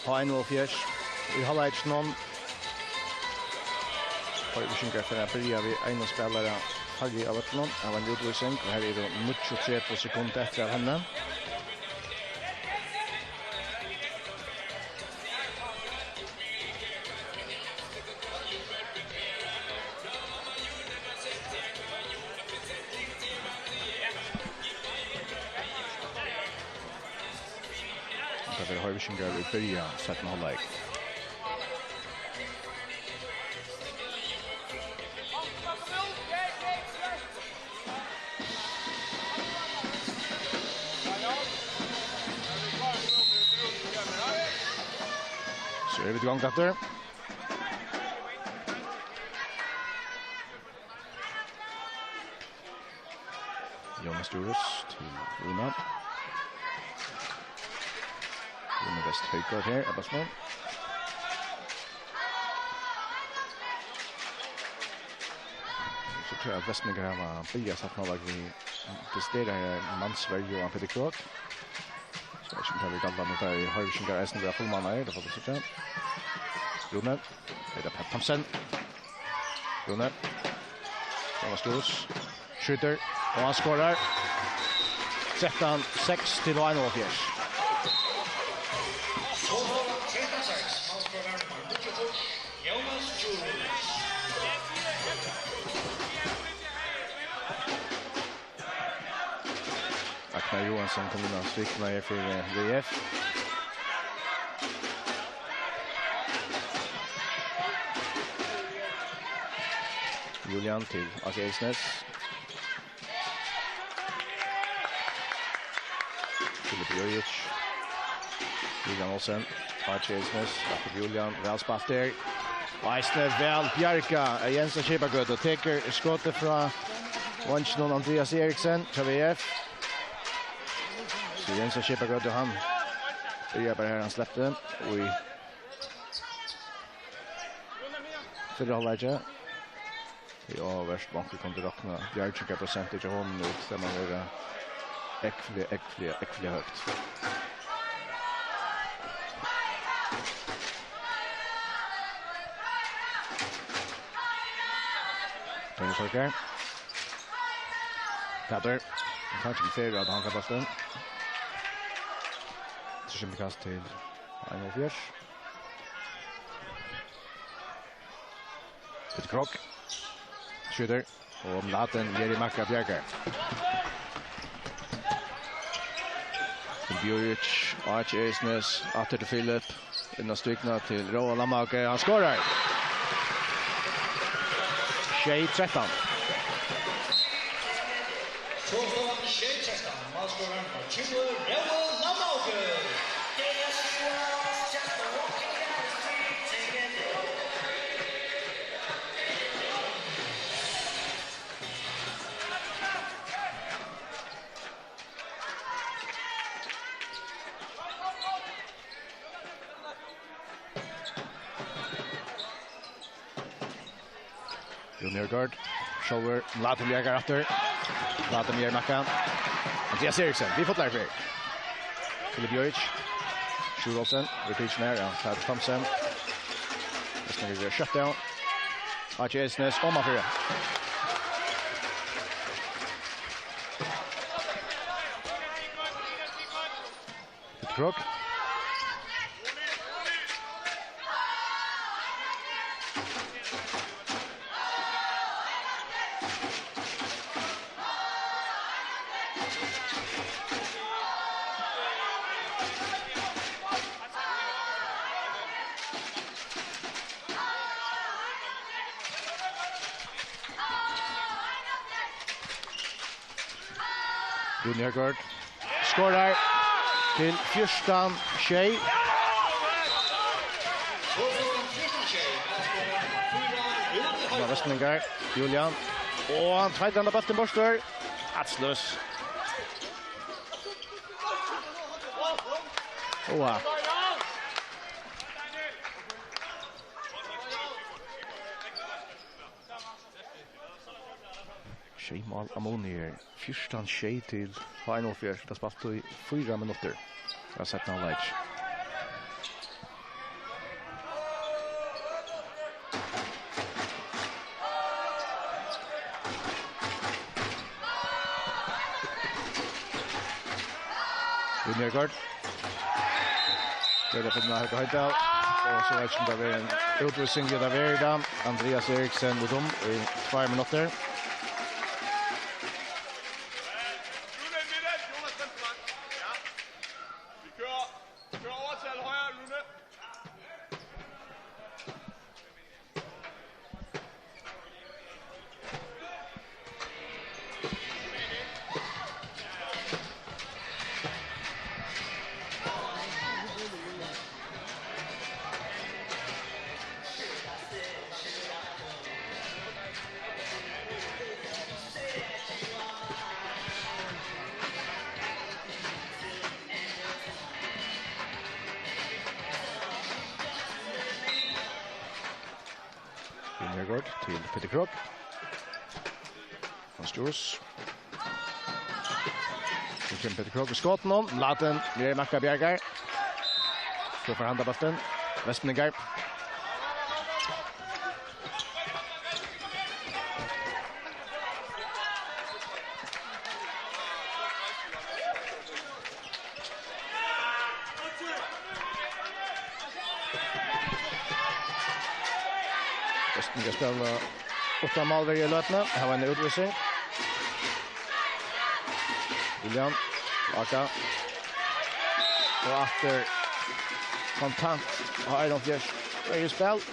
H einoghalvfjerðs í hálvleikinum. Hoyvíkingar fara at byrja við einum spælara færri á vøllinum av eini útvísing, og her eru níggjuogtretivu sekund eftir av henni. Tað verða Hoyvíkingar í byrjan seinna hálvleik. So eru vit í gongd aftur. Jonas Djurhuus til Rúna. Rúna Westh Højgaard her, Ebbasmann. So trúgvi eg at Vestmanningar hava byrjað seinna hálvleik við decideraðari mansverju av Petur Krogh. So eg veit ikki um tað verður galdandi, tá ið Hoyvíkingar eisini verða fullmannaðir, tað fáa vit síggja. Rúna. Hetta er Pat Thomsen. Rúna. Jonas Djurhuus. Skjýtur. Og hann skorar. Trettan seks til H einoghalvfjerðs. Jonas Djurhuus. Agnar Johansson kom inn á strikuna her fyri, eh, V F. Julian til Áki Eidsnes. Filip Jurjic. Julian Olsen. Áki Eidsnes. Aftur Julian. Væl spælt her. Og eisini væl bjargað av Jens á Skipagøtu. Tekur skotið frá veinginum Andreas Eriksen hjá V F. So Jens á Skipagøtu, hann byrjar bara har hann slepti í fyrra hálvleiki. Jú, áhugavert, um onkur kundi rokna bjargingarprosentið hjá honum út, tað má vera ógvuliga, ógvuliga, ógvuliga høgt. Petur Torgeir. Petur. Hann kann ikki vera fair at hann fær bóltin. So kemur kast til einoghalvfjerðs. Petur Krogh. Skjýtur. Og Mladen Jerimakka bjargar. Til Bjuric, Áki Eidsnes, aftur til Filip. Inn á strikuna til Róa Lamhauge. Hann skorar! Sjey trettan. Sjey trettan. Málskorarin var tjúgu, Rói Lamhauge. Rúni Højgaard, sjálvur, Mladen bjargar aftur. Mladen Jerimakka. Andreas Eriksen, við fullari ferð. Filip Juric. Sjur Olsen, repeat her, ja, Pat Thomsen. Tað snýr seg skjótt, ja. Áki Eidsnes, omanfyri. Petur Krogh. Rúni Højgaard skorar til fjúrtan sjey. Nú Vestmanningar, Julian. Og hann tveitar hann bóltin burtur. Atsløs. Oa. Sjey mál av muni her. Fjúrtan sjey til H einogfýrs. Tað spælt í fýra minuttir av seinna hálvleik. Rúni Højgaard. Gjør tað fyri Helga Hoydal. Og so veit eg ikki um tað verður ein útvísing, tað verður tað. Andreas Eriksen við dóm í tveir minuttir. Rúni Højgaard til Peter Krogh. Hann stjúrs. Nú kemur Peter Krogh í skotinum. Latin, Mary Makka bjargar. So fær hann bóltin. Vestmanningar. Vestmanningar spæla uttan málverju í løtuni. Her var ein útvísing. William, Aka. Og aftur kontant á einogfýrs. Og í spæl.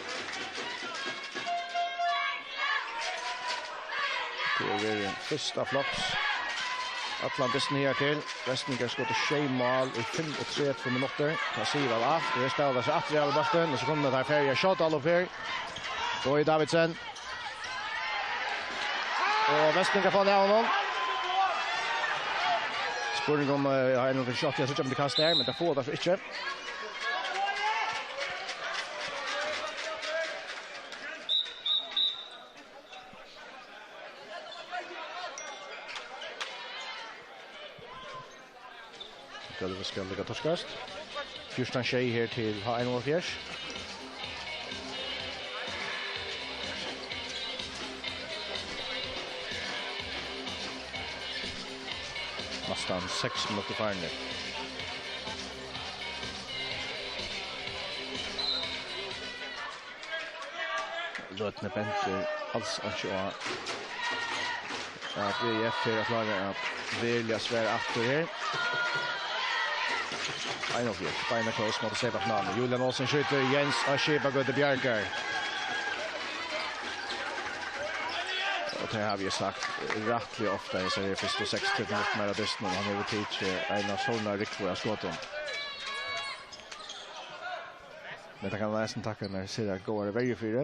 Tað er verið fyrsta flops. Allan dystin her til. Vestmanningar skotu sjey mál í fimmogtretivu minuttir. Tað sigur væl alt. Og her spæla teir seg aftur í alvørstøðin. Og so kunnu teir fara í shot all upp her. Bogi Davidsen. Og Vestmanningar fáa hann av honum. Spurning um, eh, ja, einogfýrs, eg síggi um tað kast her, men tað fáa teir so ikki. Tað skal líka torskast. Fjúrtan sjey her til H einogfýrs. Næstan seks minuttir farnir. Røddin bendir als einki á, at V F fer at klára at velja svær aftur her. Einogfýrs, beina close mot seg på finalen. Julian Olsen skjýtur, Jens á Skipagøtu bjargar. Og tað hava vit sagt rættiliga ofta, eg sigi fyrstu seks til minuttir meira dystin, og hann hevur tikið eina sovorðna rúgvu av skotum. Men tað kann hann eisini takka henni sera góðari verju fyri.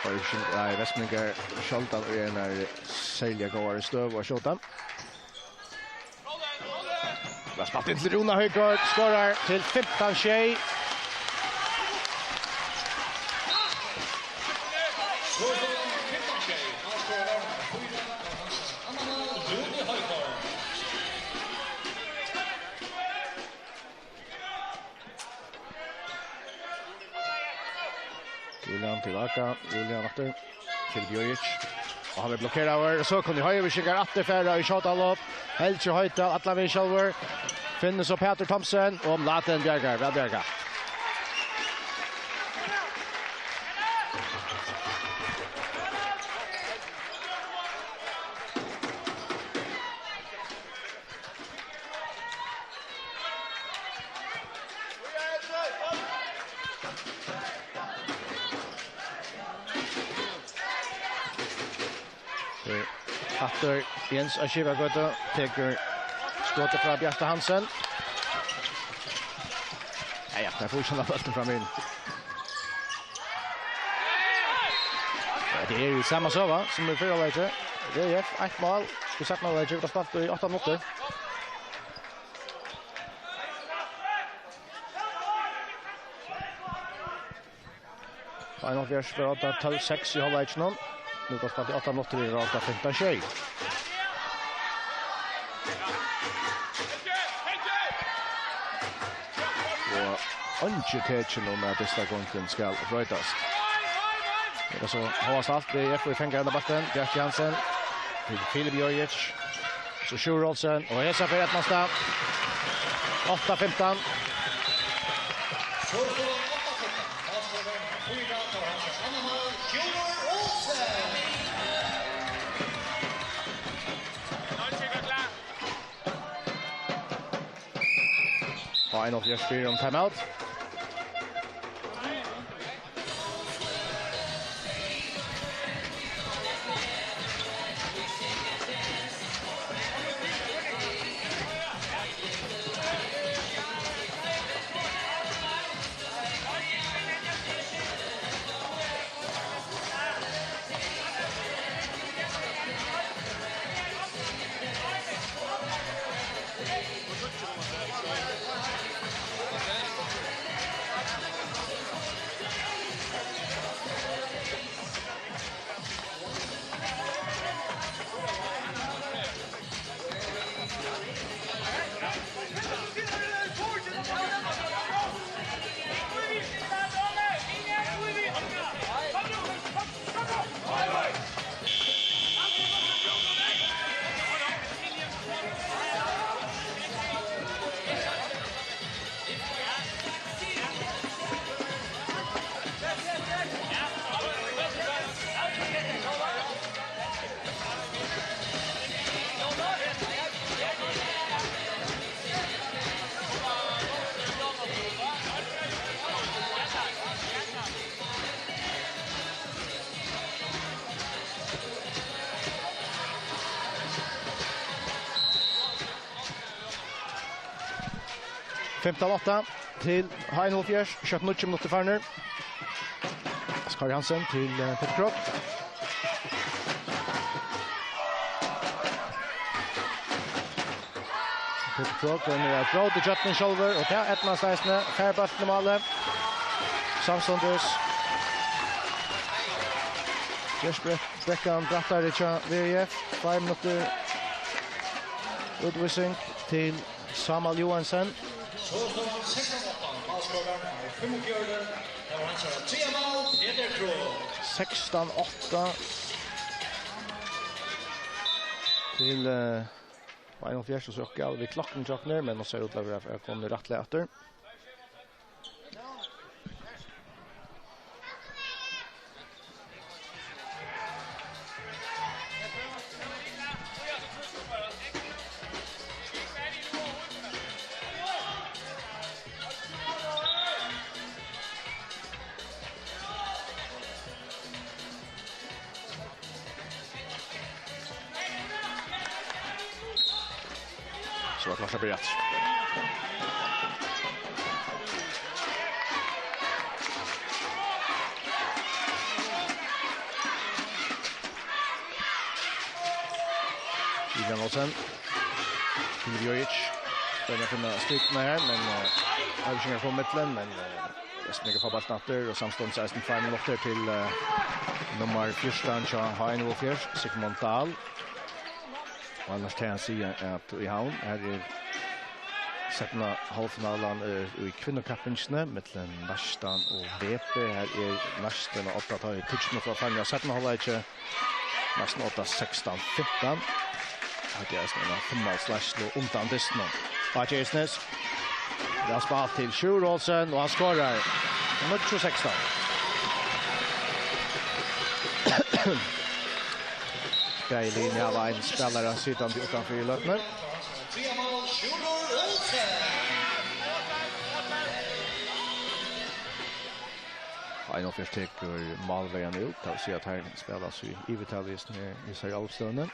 Og ikki, nei, Vestmanningar sjáldan í einari serliga góðari støðu at skjóta. Tað er spælt inn til Rúna Højgaard, skorar til fimtan sjey. Julian tilbaka, Julian aftur til Bjørgic. Og hann er blokkeraður, og so kunnu Hoyvíkingar aftur fara í skjótaanlop. Helgi Hoydal, allan vegin sjálvur. Finnur so Pætur Thomsen, og Mladen bjargar, væl bjargað. Aftur Jens á Skipagøtu, tekur skotið frá Bjarta Hansen. Ja, ja, der fór ikki hann bóltin fram inn. Ja, tað er jú sama søga sum í fyrra leiki. V F, eitt mál, í seinna leiki, vit hava spælt í átta minuttir. Einoghálvfjerðs fer á tólv seks í hálvleikinum. Nú er spælt í átta minuttir, og átta fimtan sjey. Og einki tekin um, at dysta gongdin skal broytast. Tað er so hóast alt við F O í fanga henda bóltin. Bjarki Hansen til Filip Jojic. So Sjur Olsen, og hesa ferð eydnast tað. Átta fimtan. Og Einoghálvfjerðs biður um timeout. Fimtan átta til H I N H F, skjótt níggju minuttir farnir. Skar Hansen til, eh, Peter Krogh. Peter Krogh er nú at bróta í kjøttin sjálvur, og tað eydnast eisini. Fær bóltin í málið. Samstundis. Jesper Brekkan, brattari hjá V I F. Tveir minuttir. Útvísing til Sámal Joensen. So stóð hann sekstan átta, málskorarin, hann er fimmogfjøruti, tað var hansara triðja mál, Peter Krogh. Sekstan átta til, eh, H I N H F, og so okkurt við klokkuni hjá okkum, men nú sær út til at vera komin í rætt lag aftur. So var klárt at byrja aftur. Vivian Olsen. Filip Jojic. Roynir at finna strikurnar her, men, eh, Eivursingar fáa millum, men, eh, Vestmika fáa bóltin aftur, og samstundis eisini tveir minuttir til, eh, nummar fjúrtan hjá H I N H F, Sigmund Dahl. Og annars kann eg siga at í Havn, her er seinna hálvfinalan, eh, í kvinnukappingini millum Neistan og V B. Her er Neistin og Odda, tá ið tikið frá farna seinna hálvleiki. Neistin Odda sekstan fimtan. Her er eisini ein fimmáls leiðsla undan dystinum. Á Gjesnes. Væl spælt til Sjur Olsen, og hann skorar. Níggju sekstan. Bæði liðini hava ein spælara sitandi uttanfyri í løtuni. H I N H F tekur málverjan út, tað vil siga at teir spæla seg í yvirtali í hesari álopsstøðuni.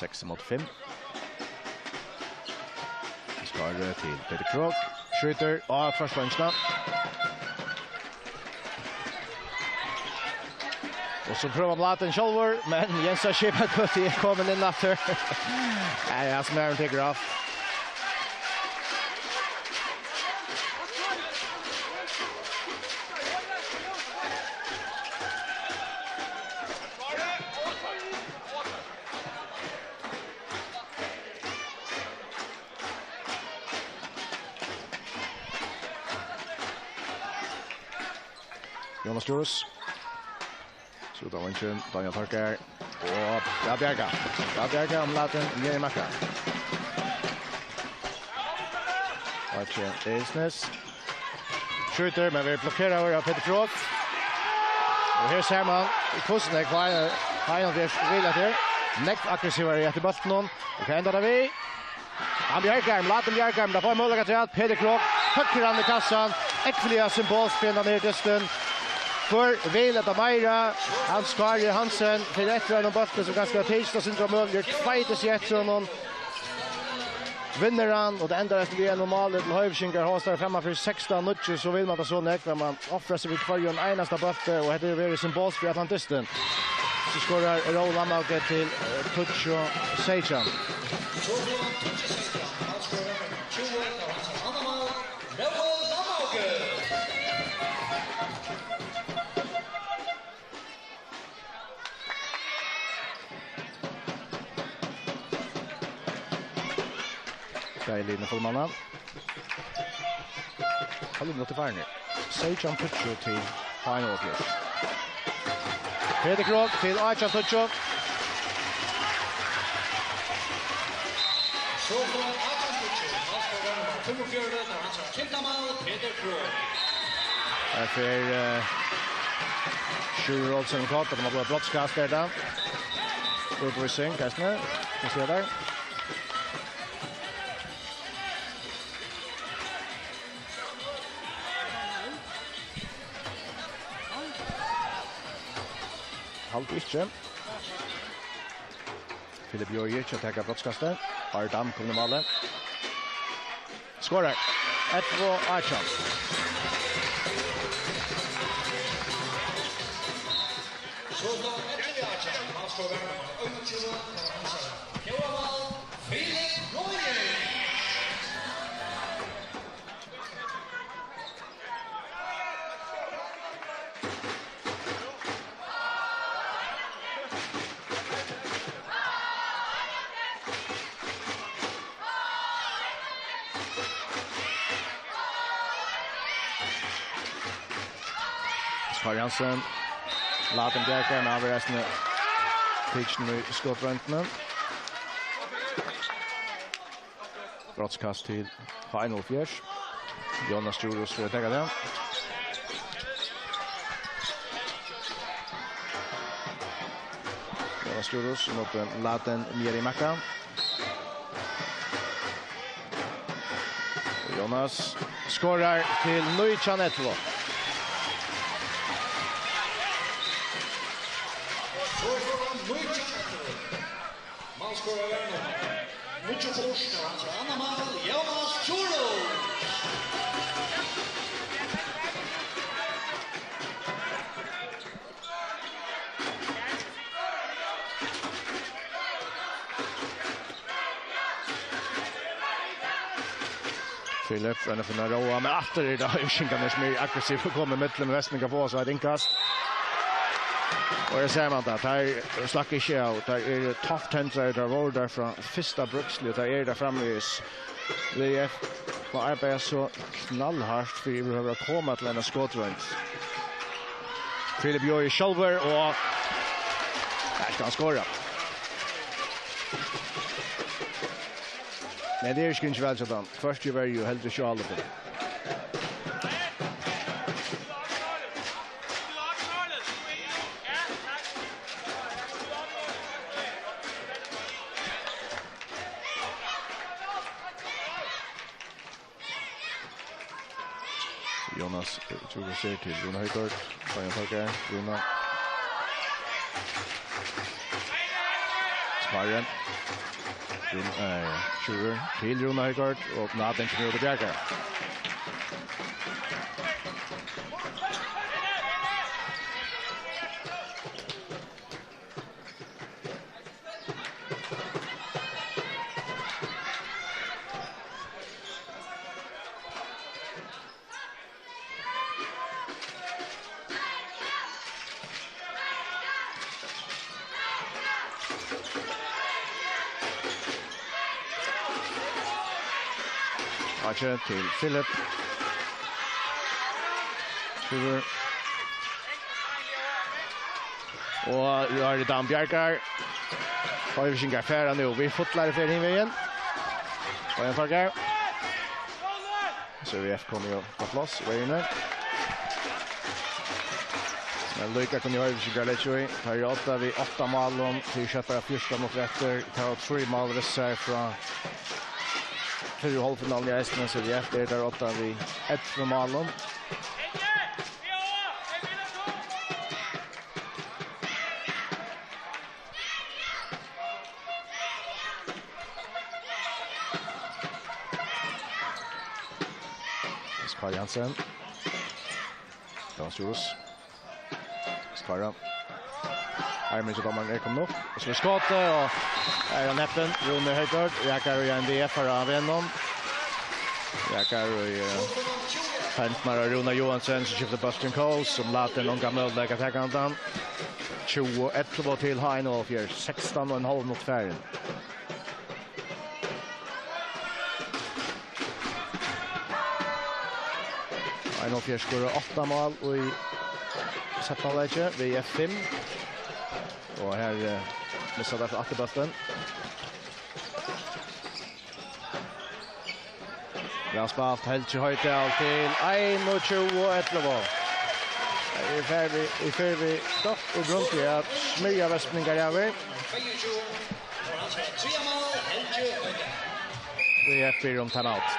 Seks móti fimm. Skarri til Peter Krogh. Skjýtur á frástongina. Og so prøvar Blaten sjálvur, men Jens Skipagøti er komin inn aftur. Ja, ja, sum er tekur av. Jonas Djurhuus. Skot av vingin, Daniel Torkær. Og ja, Bjarka. Ja, Bjarka, um latin, niður í marka. Arki Isnes. Skjýtur, men verður blokkeraður av Petur Krogh. Og her sær man, hvussu nógv Fáinholt vil at her. Nógv aggressivari eftir bóltinum. Og hvat endar tað við? Hann bjargar, Mladen bjargar, men tað fær møguleika afturat. Petur Krogh, høggur hann í kassan. Ógvuliga symbolskt fyri hendan her dystin. Hvør vil hetta meira? Hans Kári Hansen, fyri eftir einum bólti sum kanska tykist at sindra møguligur, tveitir seg eftir honum. Vinnur hann, og tað endar eisini við einum máli til Hoyvíkingar. Hóstar framman fyri sekstan níggju, so vil man tað so nógv, men man ofrar seg við hvørjum einasta bólti, og hetta hevur verið symbolskt fyri allan dystin. So skorar Rói Lamhauge til, eh, tíggju seytjan. So blívur hann tíggju seytjan. Hann skorar tjúgu, tað var hansara annað mál. Rói Lamhauge. Deilig inn í fullmanna. Hálvur minuttur farin. Seytjan tíggju til Fáinholt. Petur Krogh til átjan tíggju. So fær átjan tíggju, málskorarin nummar fimmogfjøruti, tað er hansara fimta mál, Petur Krogh. Her fer, eh, Sjúrður Olsen um kort, og tað má blíva brotskast, er tað. Útvísing, eisini. Vit síggja har. Haldi ikki. Filip Jojic at taka brotskastið. Ári Dam komin í málið. Skorar. Ellivu átjan. So er tað ellivu átjan. Málskorarin nummar einogtjúgu, tað var hansara fjórða mál, Filip Jojic. Smári Hansen. Latin bjargar, men hann verður eisini tikin í skotbroyndina. Brotskast til H einogfýrs. Jonas Djurhuus fer at taka tað. Jonas Djurhuus móti Mladen Mjerimakka. Jonas skorar til nítjan ellivu. Málskorarin, níggjuogfýrs, tað er hansara annað mál, Jonas Djurhuus. Filip, hann er fyri at róa, men aftur er tað Hoyvíkingarnir sum eru aggressiv og koma ímillum, Vestmanningar fáa so eitt innkast. Og her sær man tað, teir slakka ikki av, teir eru tough tendrarar, teir vóru har frá fyrsta brúksli, og teir eru har framvegis. V F má arbeiða so knallhart fyri yvirhøvur at koma til eina skotroynd. Filip Jojic sjálvur, og her skal hann skora. Nei, tað er ikki, ikki væl sett hann. Hvørki í verju, heldur ikki í álopinum. Jonas, eh, Djurhuus til Rúna Højgaard. Fabian Torkær, Rúna. Smári. Rúna, eh, Sjúrður til Rúna Højgaard. Og Nathan kemur út og bjargar. Arki til Filip. Sjúrður. Og Rory Dan Bjarkar. Hoyvíkingar fara nú við fullari ferð hin vegin. Og ein fargar. So V F komið upp á pláss, vegirnir. Men líka kunnu Hoyvíkingar leggja í. Teir eru á odda við átta málum. Tað eru skjótt bara fjúrtan minuttir eftir. Teir hava trý mál við sær frá fyrru hálvfinaluni eisini, so V F eru teir á odda við ellivu málum. Skar Jansen. Jonas Djurhuus. Skara. Armin til dommaren er komin upp. Og so er skotið, og er hann heppin. Rúni Højgaard. Rakar og Jan V F har av vegnum. Rakar og, eh, Fentmar og Rúna Johansen, sum skiftir bóltin, Coles, sum latin ongan møguleika at taka handan. Tjúgu ellivu til H einoghalvfjerðs, sekstan og ein hálv minutt farin. H einoghalvfjerðs skorar átta mál í seinna hálvleiki, V F fimm. Og her, eh, missa teir aftur bóltin. Væl spælt, Helgi Hoydal til einogtjúgu ellivu. Her er ferð við, í ferð við stórt og grundigt at smyrja vespningar av her. V F biður um timeout.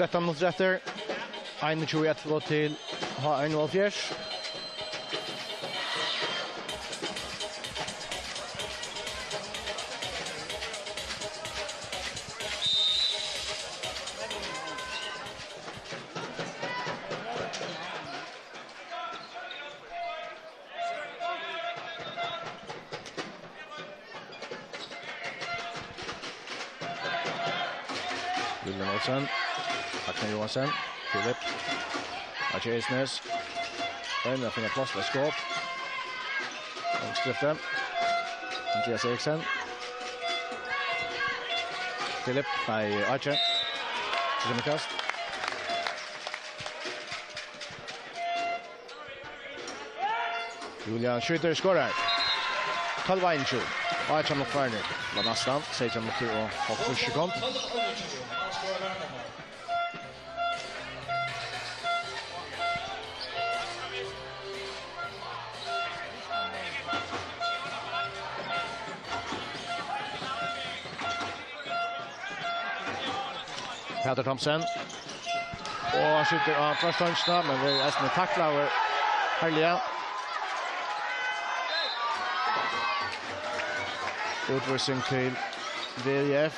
Trettan minuttir eftir. Einogtjúgu ellivu til H einoghalvfjerðs. William Olsen, Agnar Johansen, Filip, Archie Isnes, roynir at finna pláss til skot. Omskrifti. Andreas Eriksen. Filip, nei, Archie. Tríggja kast. Julian skjýtur, skorar. Tólv einogtjúgu. Átjan minuttir farnir. Ella næstan. Seytjan minuttir og hálvtrýss sekund. Pætur Thomsen. Og hann skjýtur á tvørstongina, men verður eisini taklaður harðliga. Útvísing til V F.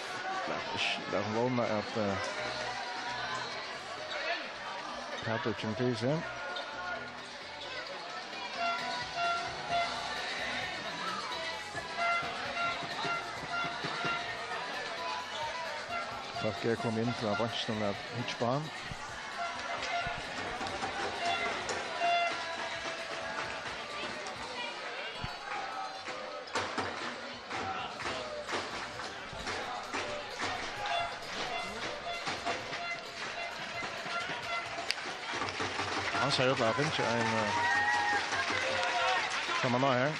Lat okkum vóna at, eh, Pætur kemur til sín. Fólk eru komin inn frá beinkinum at hyggja uppá. Hann sær út til at hava fingið ein, eh, framan á her.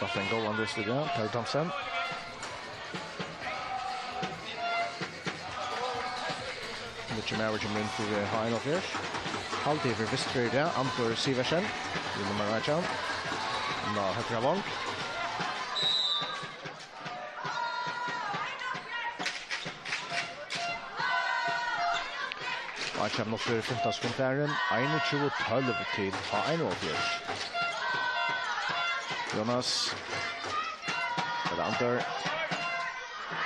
Haft ein góðan dyst í dag, Per Thomsen. Nýggi maður kemur inn fyri H einogfýrs. Haldið fyri fyrst fyri dag, Andur Sivertsen. Við nummar átjan. Ná, høgra vong. Átjan minuttir, fimtan sekund farin. Einogtjúgu tólv til H einogfýrs. Jonas. Tað er Andur.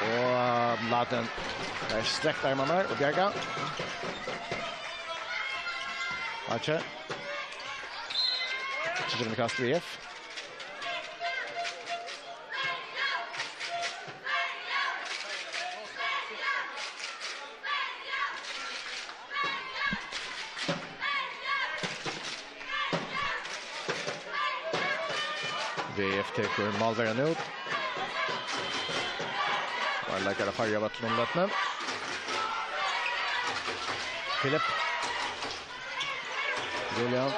Og Laden. Tað er strekt armarnar og bjarga. Átjan. Tríggjar kast við F. V F tekur málverjan út. Og ein leikari Føroya á vøllinum, Løtne. Filip. Julian.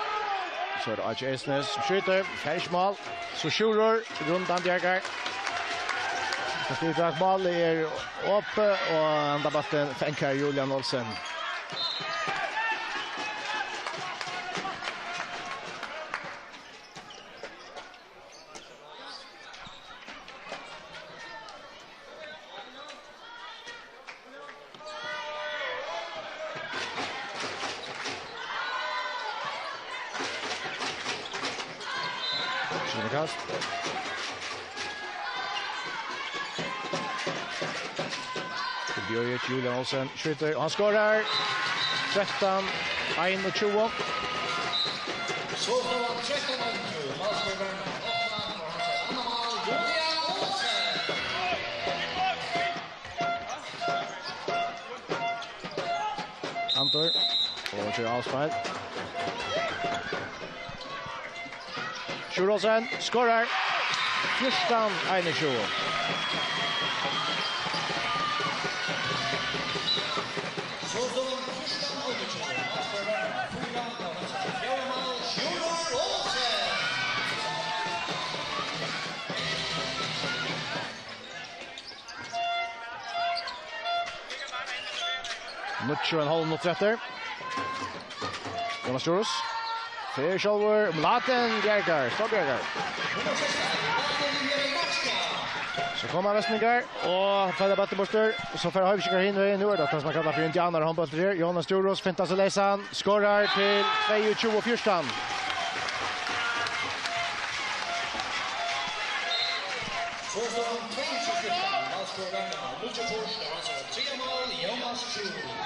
So er tað Áki Eysnes sum skjýtur. Fær ikki mál. So Sjúrður. Rundan bjargar. Tað er bak mál. Er opið. Og andan bóltin fenkar Julian Olsen. Skyndikast. Til Bjørg, Julian Olsen skjýtur, og hann skorar. Trettan einogtjúgu. So stóð hann trettan einogtjúgu. Málskorarin opnar, og hann sær annað mál, Julian Olsen. Andur, og til avspark. Sjur Olsen skorar. Fjúrtan einogtjúgu. Níggju og ein hálv minuttur eftir. Jonas Djurhuus. Fer sjálvur. Mladen bjargar. So bjargar. So koma Vestmanningar og fara bóltin burtur. So fara Hoyvíkingar hin vegin. Nú er tað tað sum man kallar fyri indianarhondbóltur her. Jonas Djurhuus fintar seg leysan. Skorar til tveyogtjúgu fjúrtan. So stóð hann tveyogtjúgu fjúrtan. Málskorarin er nýggja fýrs, tað var so triðja mál, Jónas Sjúrður.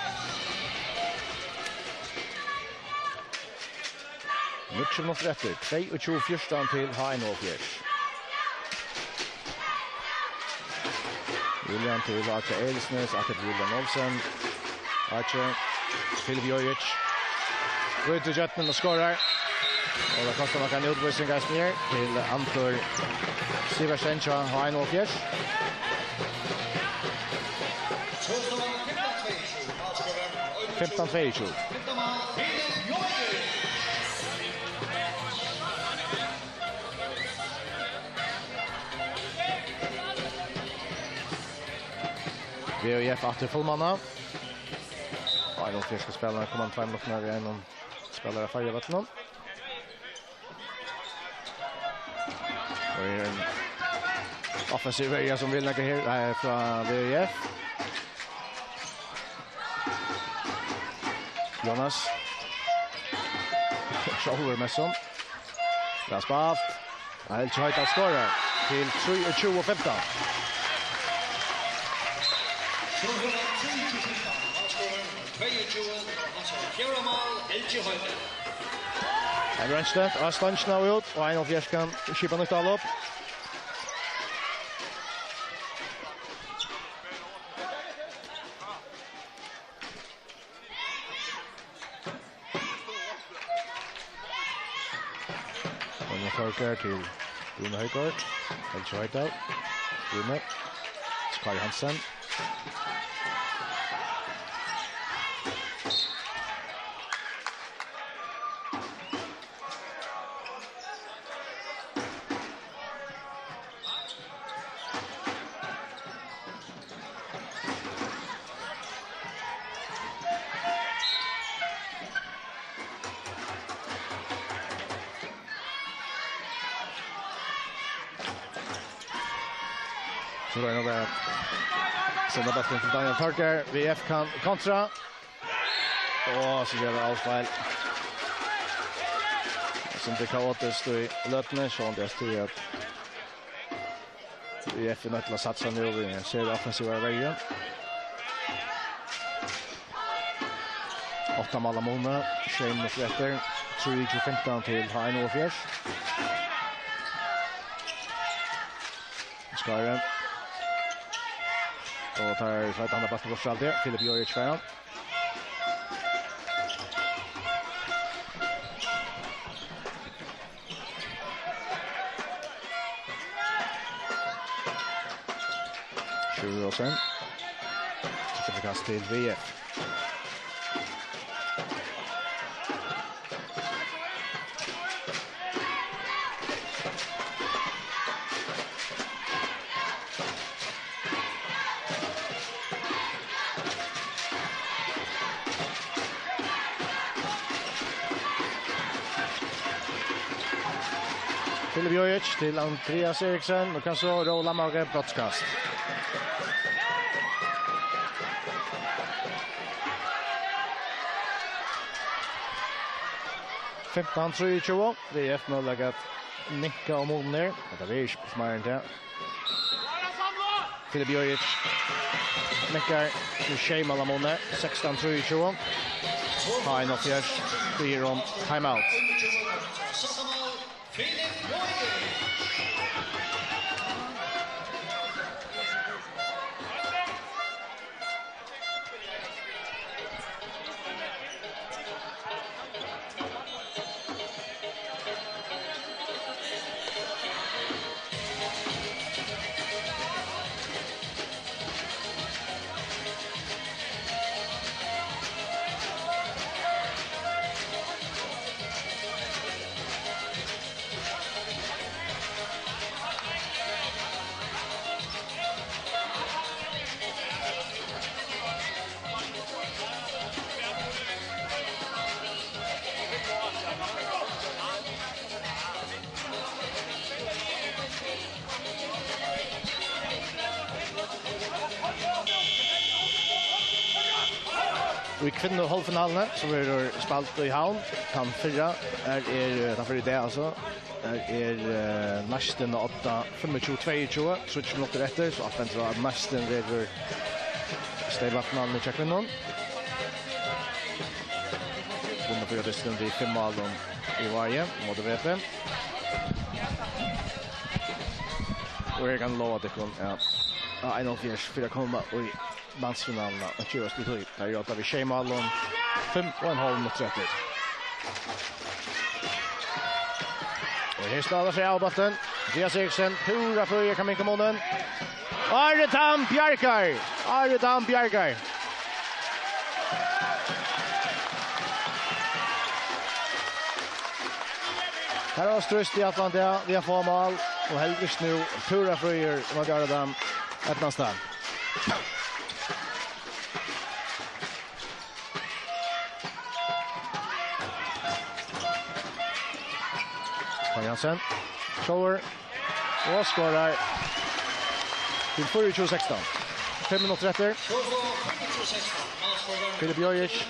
Níggju minuttir eftir, tveyogtjúgu fjúrtan til H einogfýrs. Julian til Áki Eylsnes, aftur til Julian Olsen. Áki, Filip Jojic. Brýtur gjøgnum og skorar. Og tað kostar nakrar útvísingar her til Andur Sivertsen hjá H einogfýrs. Fimtan tveyogtjúgu. V F aftur fullmanna. Og ein og hálvfjerðs skal spæla, koma tveir minuttir við einum spælara færri á vøllinum. Og ein offensiv verja sum vil leggja her, eh, frá V F. Jonas. Sjálvur messan. Væl spælt. Helgi Hoydal skorar til trýogtjúgu fimtan. Her er ein støtt, og stongina út, og ein og hálvfjerðs kann skipa nýtt álop. Ronja Torger til Rúna Højgaard. Helgi Hoydal. Rúna. Kari Hansen. Nú roynir hann at senda bóltin til Daniel Torgeir. V F kann kontra. Og so ger hann avfeil. Sum tað er kaotiskt í løtuni, so hann ber til at V F er nødt til at satsa nú. Vit seta offensiva verju. Átta mála muni, sjey minuttir eftir. Trýogtjúgu fimtan til H einogfýrs. Skári. Og teir sveita hann bóltin burtur aftur. Filip Jojic fær hann. Sjúrður Olsen. Seinna kast til V F. Filip Jojic til Andreas Eriksen, og kanska Róa Lamhauge, brotskast. Fimtan trýogtjúgu, V F møguleiki at minka um munin her. Hetta er ikki meira enn tað. Filip Jojic minkar til sjey mála muni, sekstan trýogtjúgu. H einogfýrs biður um timeout. Í kvinnuhálvfinaluni, sum verður spæld í Havn, tann fyrra, er, er, tann fyrra í dag, altso. Her er, eh, næstin á odda, fimmogtjúgu tveyogtjúgu, tríggjar minuttir eftir, so alt bendir á, at næstin verður steypafinalan hjá kvinnum. Vunnu fyrra dystin við fimm málum í Vági, móti V F. Og eg kann lova tykkum, ja, at einoghálvfjerðs fyri at koma í landsfinaluna, og ikki øðrvísi tí. Teir eru á odda við sjey málum, fimm og ein hálv minuttir eftir. Og her spælir seg av bóltin. Andreas Eriksen, púra fríur, kann minka munin. Ari Dam bjargar! Ari Dam bjargar! Her er stríðst í allan dag, vit hava fáa mál, og heldigvis nú púra fríur, Ari Dam, eydnast tað. Karl Jansen, sjálvur, og skorar til fýraogtjúgu sekstan. Fimm minuttir eftir. Filip Jojic,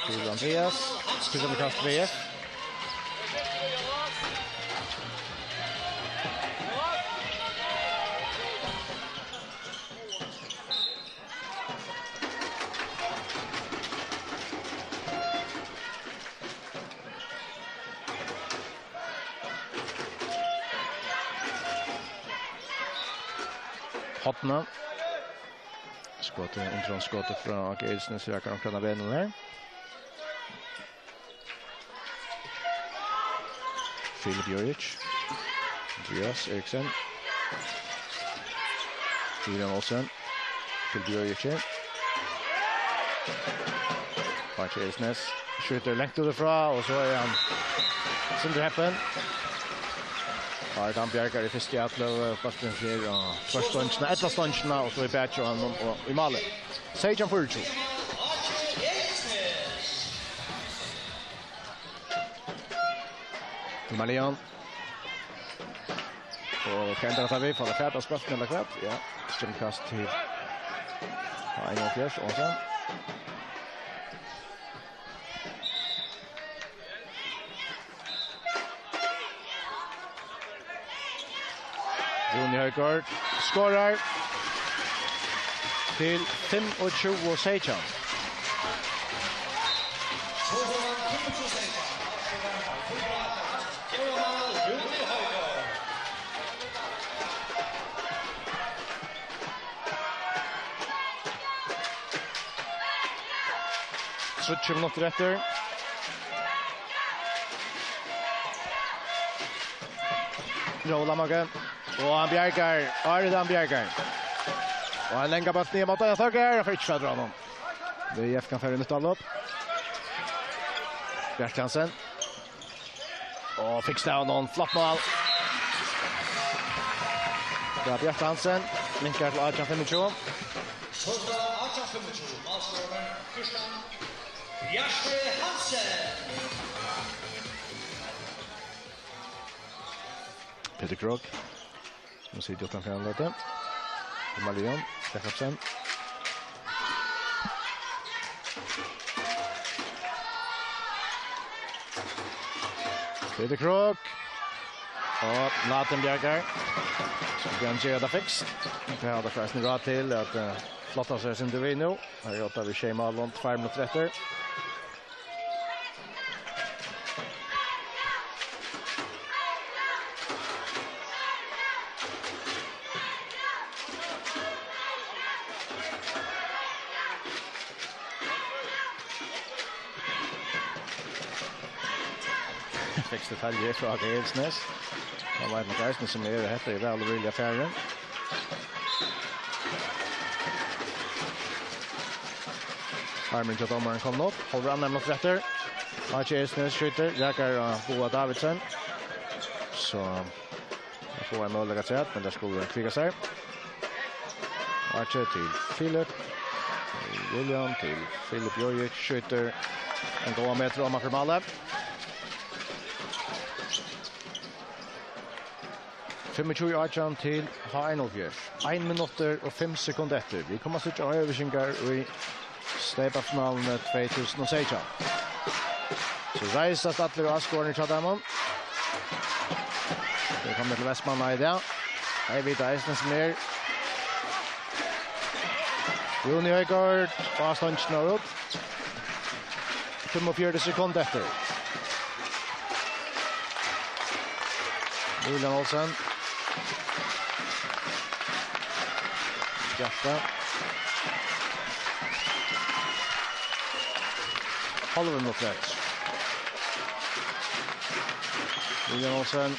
til Andreas, til kast V F. Hornið. Skotið, innframskotið frá Áki Eiðsness, rakar omkring av vegnum her. Filip Jojic. Andreas Eriksen. Julian Olsen. Filip Jojic her. Áki Eiðsness. Skjýtur langt út frá, og so er hann sindur heppin. Ari Dam bjargar í fyrstu atløgu, bólturin fer á tvørstongina, ella stongina, og so í bakið á honum og í málið. Seytjan fýraogtjúgu. Í málið, Jan. Og hvat endar hetta við? Fær tað fatt á bóltin ella hvat? Ja. Kemur kast til einoghálvfjerðs, Olsen. Rúni Højgaard skorar til fimmogtjúgu seytjan. Tríggjar minuttir eftir. Róa Lamhauge. Og hann bjargar. Ári, hann bjargar. Og ein langan bóltur niður móti Einar Torgeir. Hann fær ikki fatur á honum. V F kann fara í nýtt avlop. Bjarki Hansen. Og fikst av honum. Flott mál. Ja, Bjarki Hansen. Minkar til átjan fimmogtjúgu. Átjan fimmogtjúgu. Málskorarin Kristian Bjarki Hansen. Petur Krogh. Nú situr uttan fyri andlitið. Marion Jakobsen. Petur Krogh. Og Latin bjargar. So skal hann gera tað fikst. Tað hava teir forrestin ráð til at, eh, flotta seg eitt sindur við nú. Her er átta við sjey mál og tveir minuttir eftir. Fekst detaljer frá Geirnes. Hann veit nok eisini sum er, hetta er væl og virðiliga farin. Armin hjá dómaran komin upp. Hálvur annar minuttur eftir. Aki Esnes skjýtur, rakar á Boga Davidsen. So, hann fær ein møguleika afturat, men tað skulu kvika sær. Aki til Filip. Julian til Filip Jojic, skjýtur ein góðan metur oman fyri málið. Fimmogtjúgu átjan til H einoghálvfjerðs. Ein minuttur og fimm sekund eftir. Vit koma at síggja hoyvíkingar í steypafinaluni tvey túsund og seytjan. So reisast allir áskoðararnir hjá teimum. Tey eru komnir til Vestmanna í dag. Tey vita eisini sum er. Rúni Højgaard á stongina út. Fimmogfjøruti sekund eftir. Julian Olsen. Bjarki. Hálvur minuttur eftir. Julian Olsen.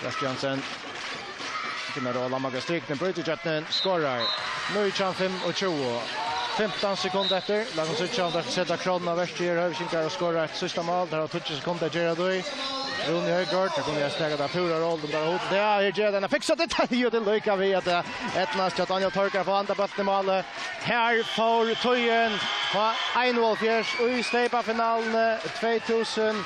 Bjarki Hansen. Gunnar Róa Lamhauge, striknin, brýtur ígjøgnum, skorar. Nítjan fimmogtjúgu. Fimtan sekund eftir. Lat okkum síggja um teir seta krónuna á verkið her, hoyvíkingar, og skora eitt síðsta mál. Teir hava tíggju sekund at gera tað í. Rúni Højgaard, tað kundi eg snakka tað púra róligt um bara út. Ja, her ger hann eina fiksa detalju, og tað er líka við at, eh, eydnast hjá Daniel Torgeir at fáa andan bóltin í málið. Her fór tíðin á einoghálvfjerðs í steypafinaluni tvey túsund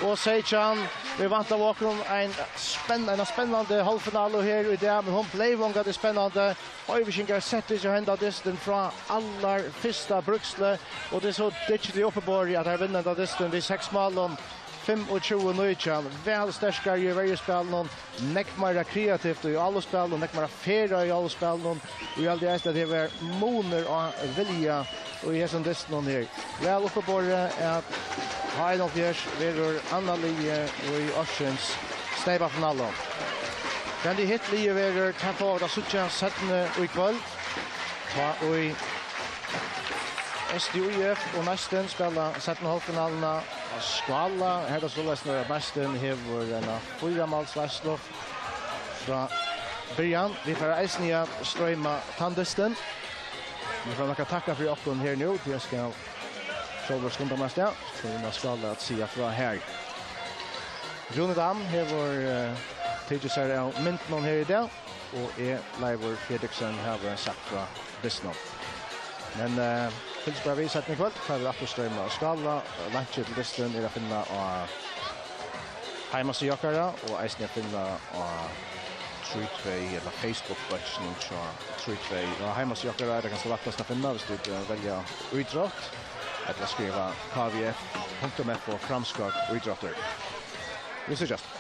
og seytjan. Vit væntaðu okkum ein spenn-, eina spennandi hálvfinalu her í dag, men hon bleiv ongantíð spennandi. Hoyvíkingar settu seg á henda dystin frá allar fyrsta brúksli, og tað er so dyggiliga uppiborið, at teir vinna henda dystin við seks málum, fimmogtjúgu nítjan, væl sterkari í verjuspælinum, nógv meira kreativt í áloppsspælinum, nógv meira ferð í áloppsspælinum, og eg haldi eisini, at tað var munur á vilja í hesum dystinum her. Væl uppiborið at H einoghálvfjerðs verður annað liðið í ársins steypafinalu. Hvønn hitt liðið verður, tað fáa vit at síggja seinni í kvøld. Tá ið S T U I F og Neistin spæla seinnu hálvfinaluna á Skála. Her er tað soleiðis, at Neistin hevur eina fýra málsleiðslu frá byrjan. Vit fara eisini at stroyma tann dystin. Vit fara nokk at takka fyri okkum her nú, tí eg skal sjálvur skunda mær avstað. So er Skála at siga frá her. Rúni Dam hevur, eh, tikið sær av myndunum her í dag, og eg, Leivur Fredriksen, havi sagt frá dystinum. Men, eh, fylg bara við seinni í kvøld, tá vit aftur stroyma á Skála. Leinkið til dystin er at finna á Heimasíðu okkara og eisini at finna á trý tvey ella Facebook-bólkinum hjá trý tvey. Og heimasíðu okkara er tað kanska lættast at finna, viss tit, eh, velja ítrótt, ella skriva K V F punktum F O framskot ítróttur. Vit síggjast.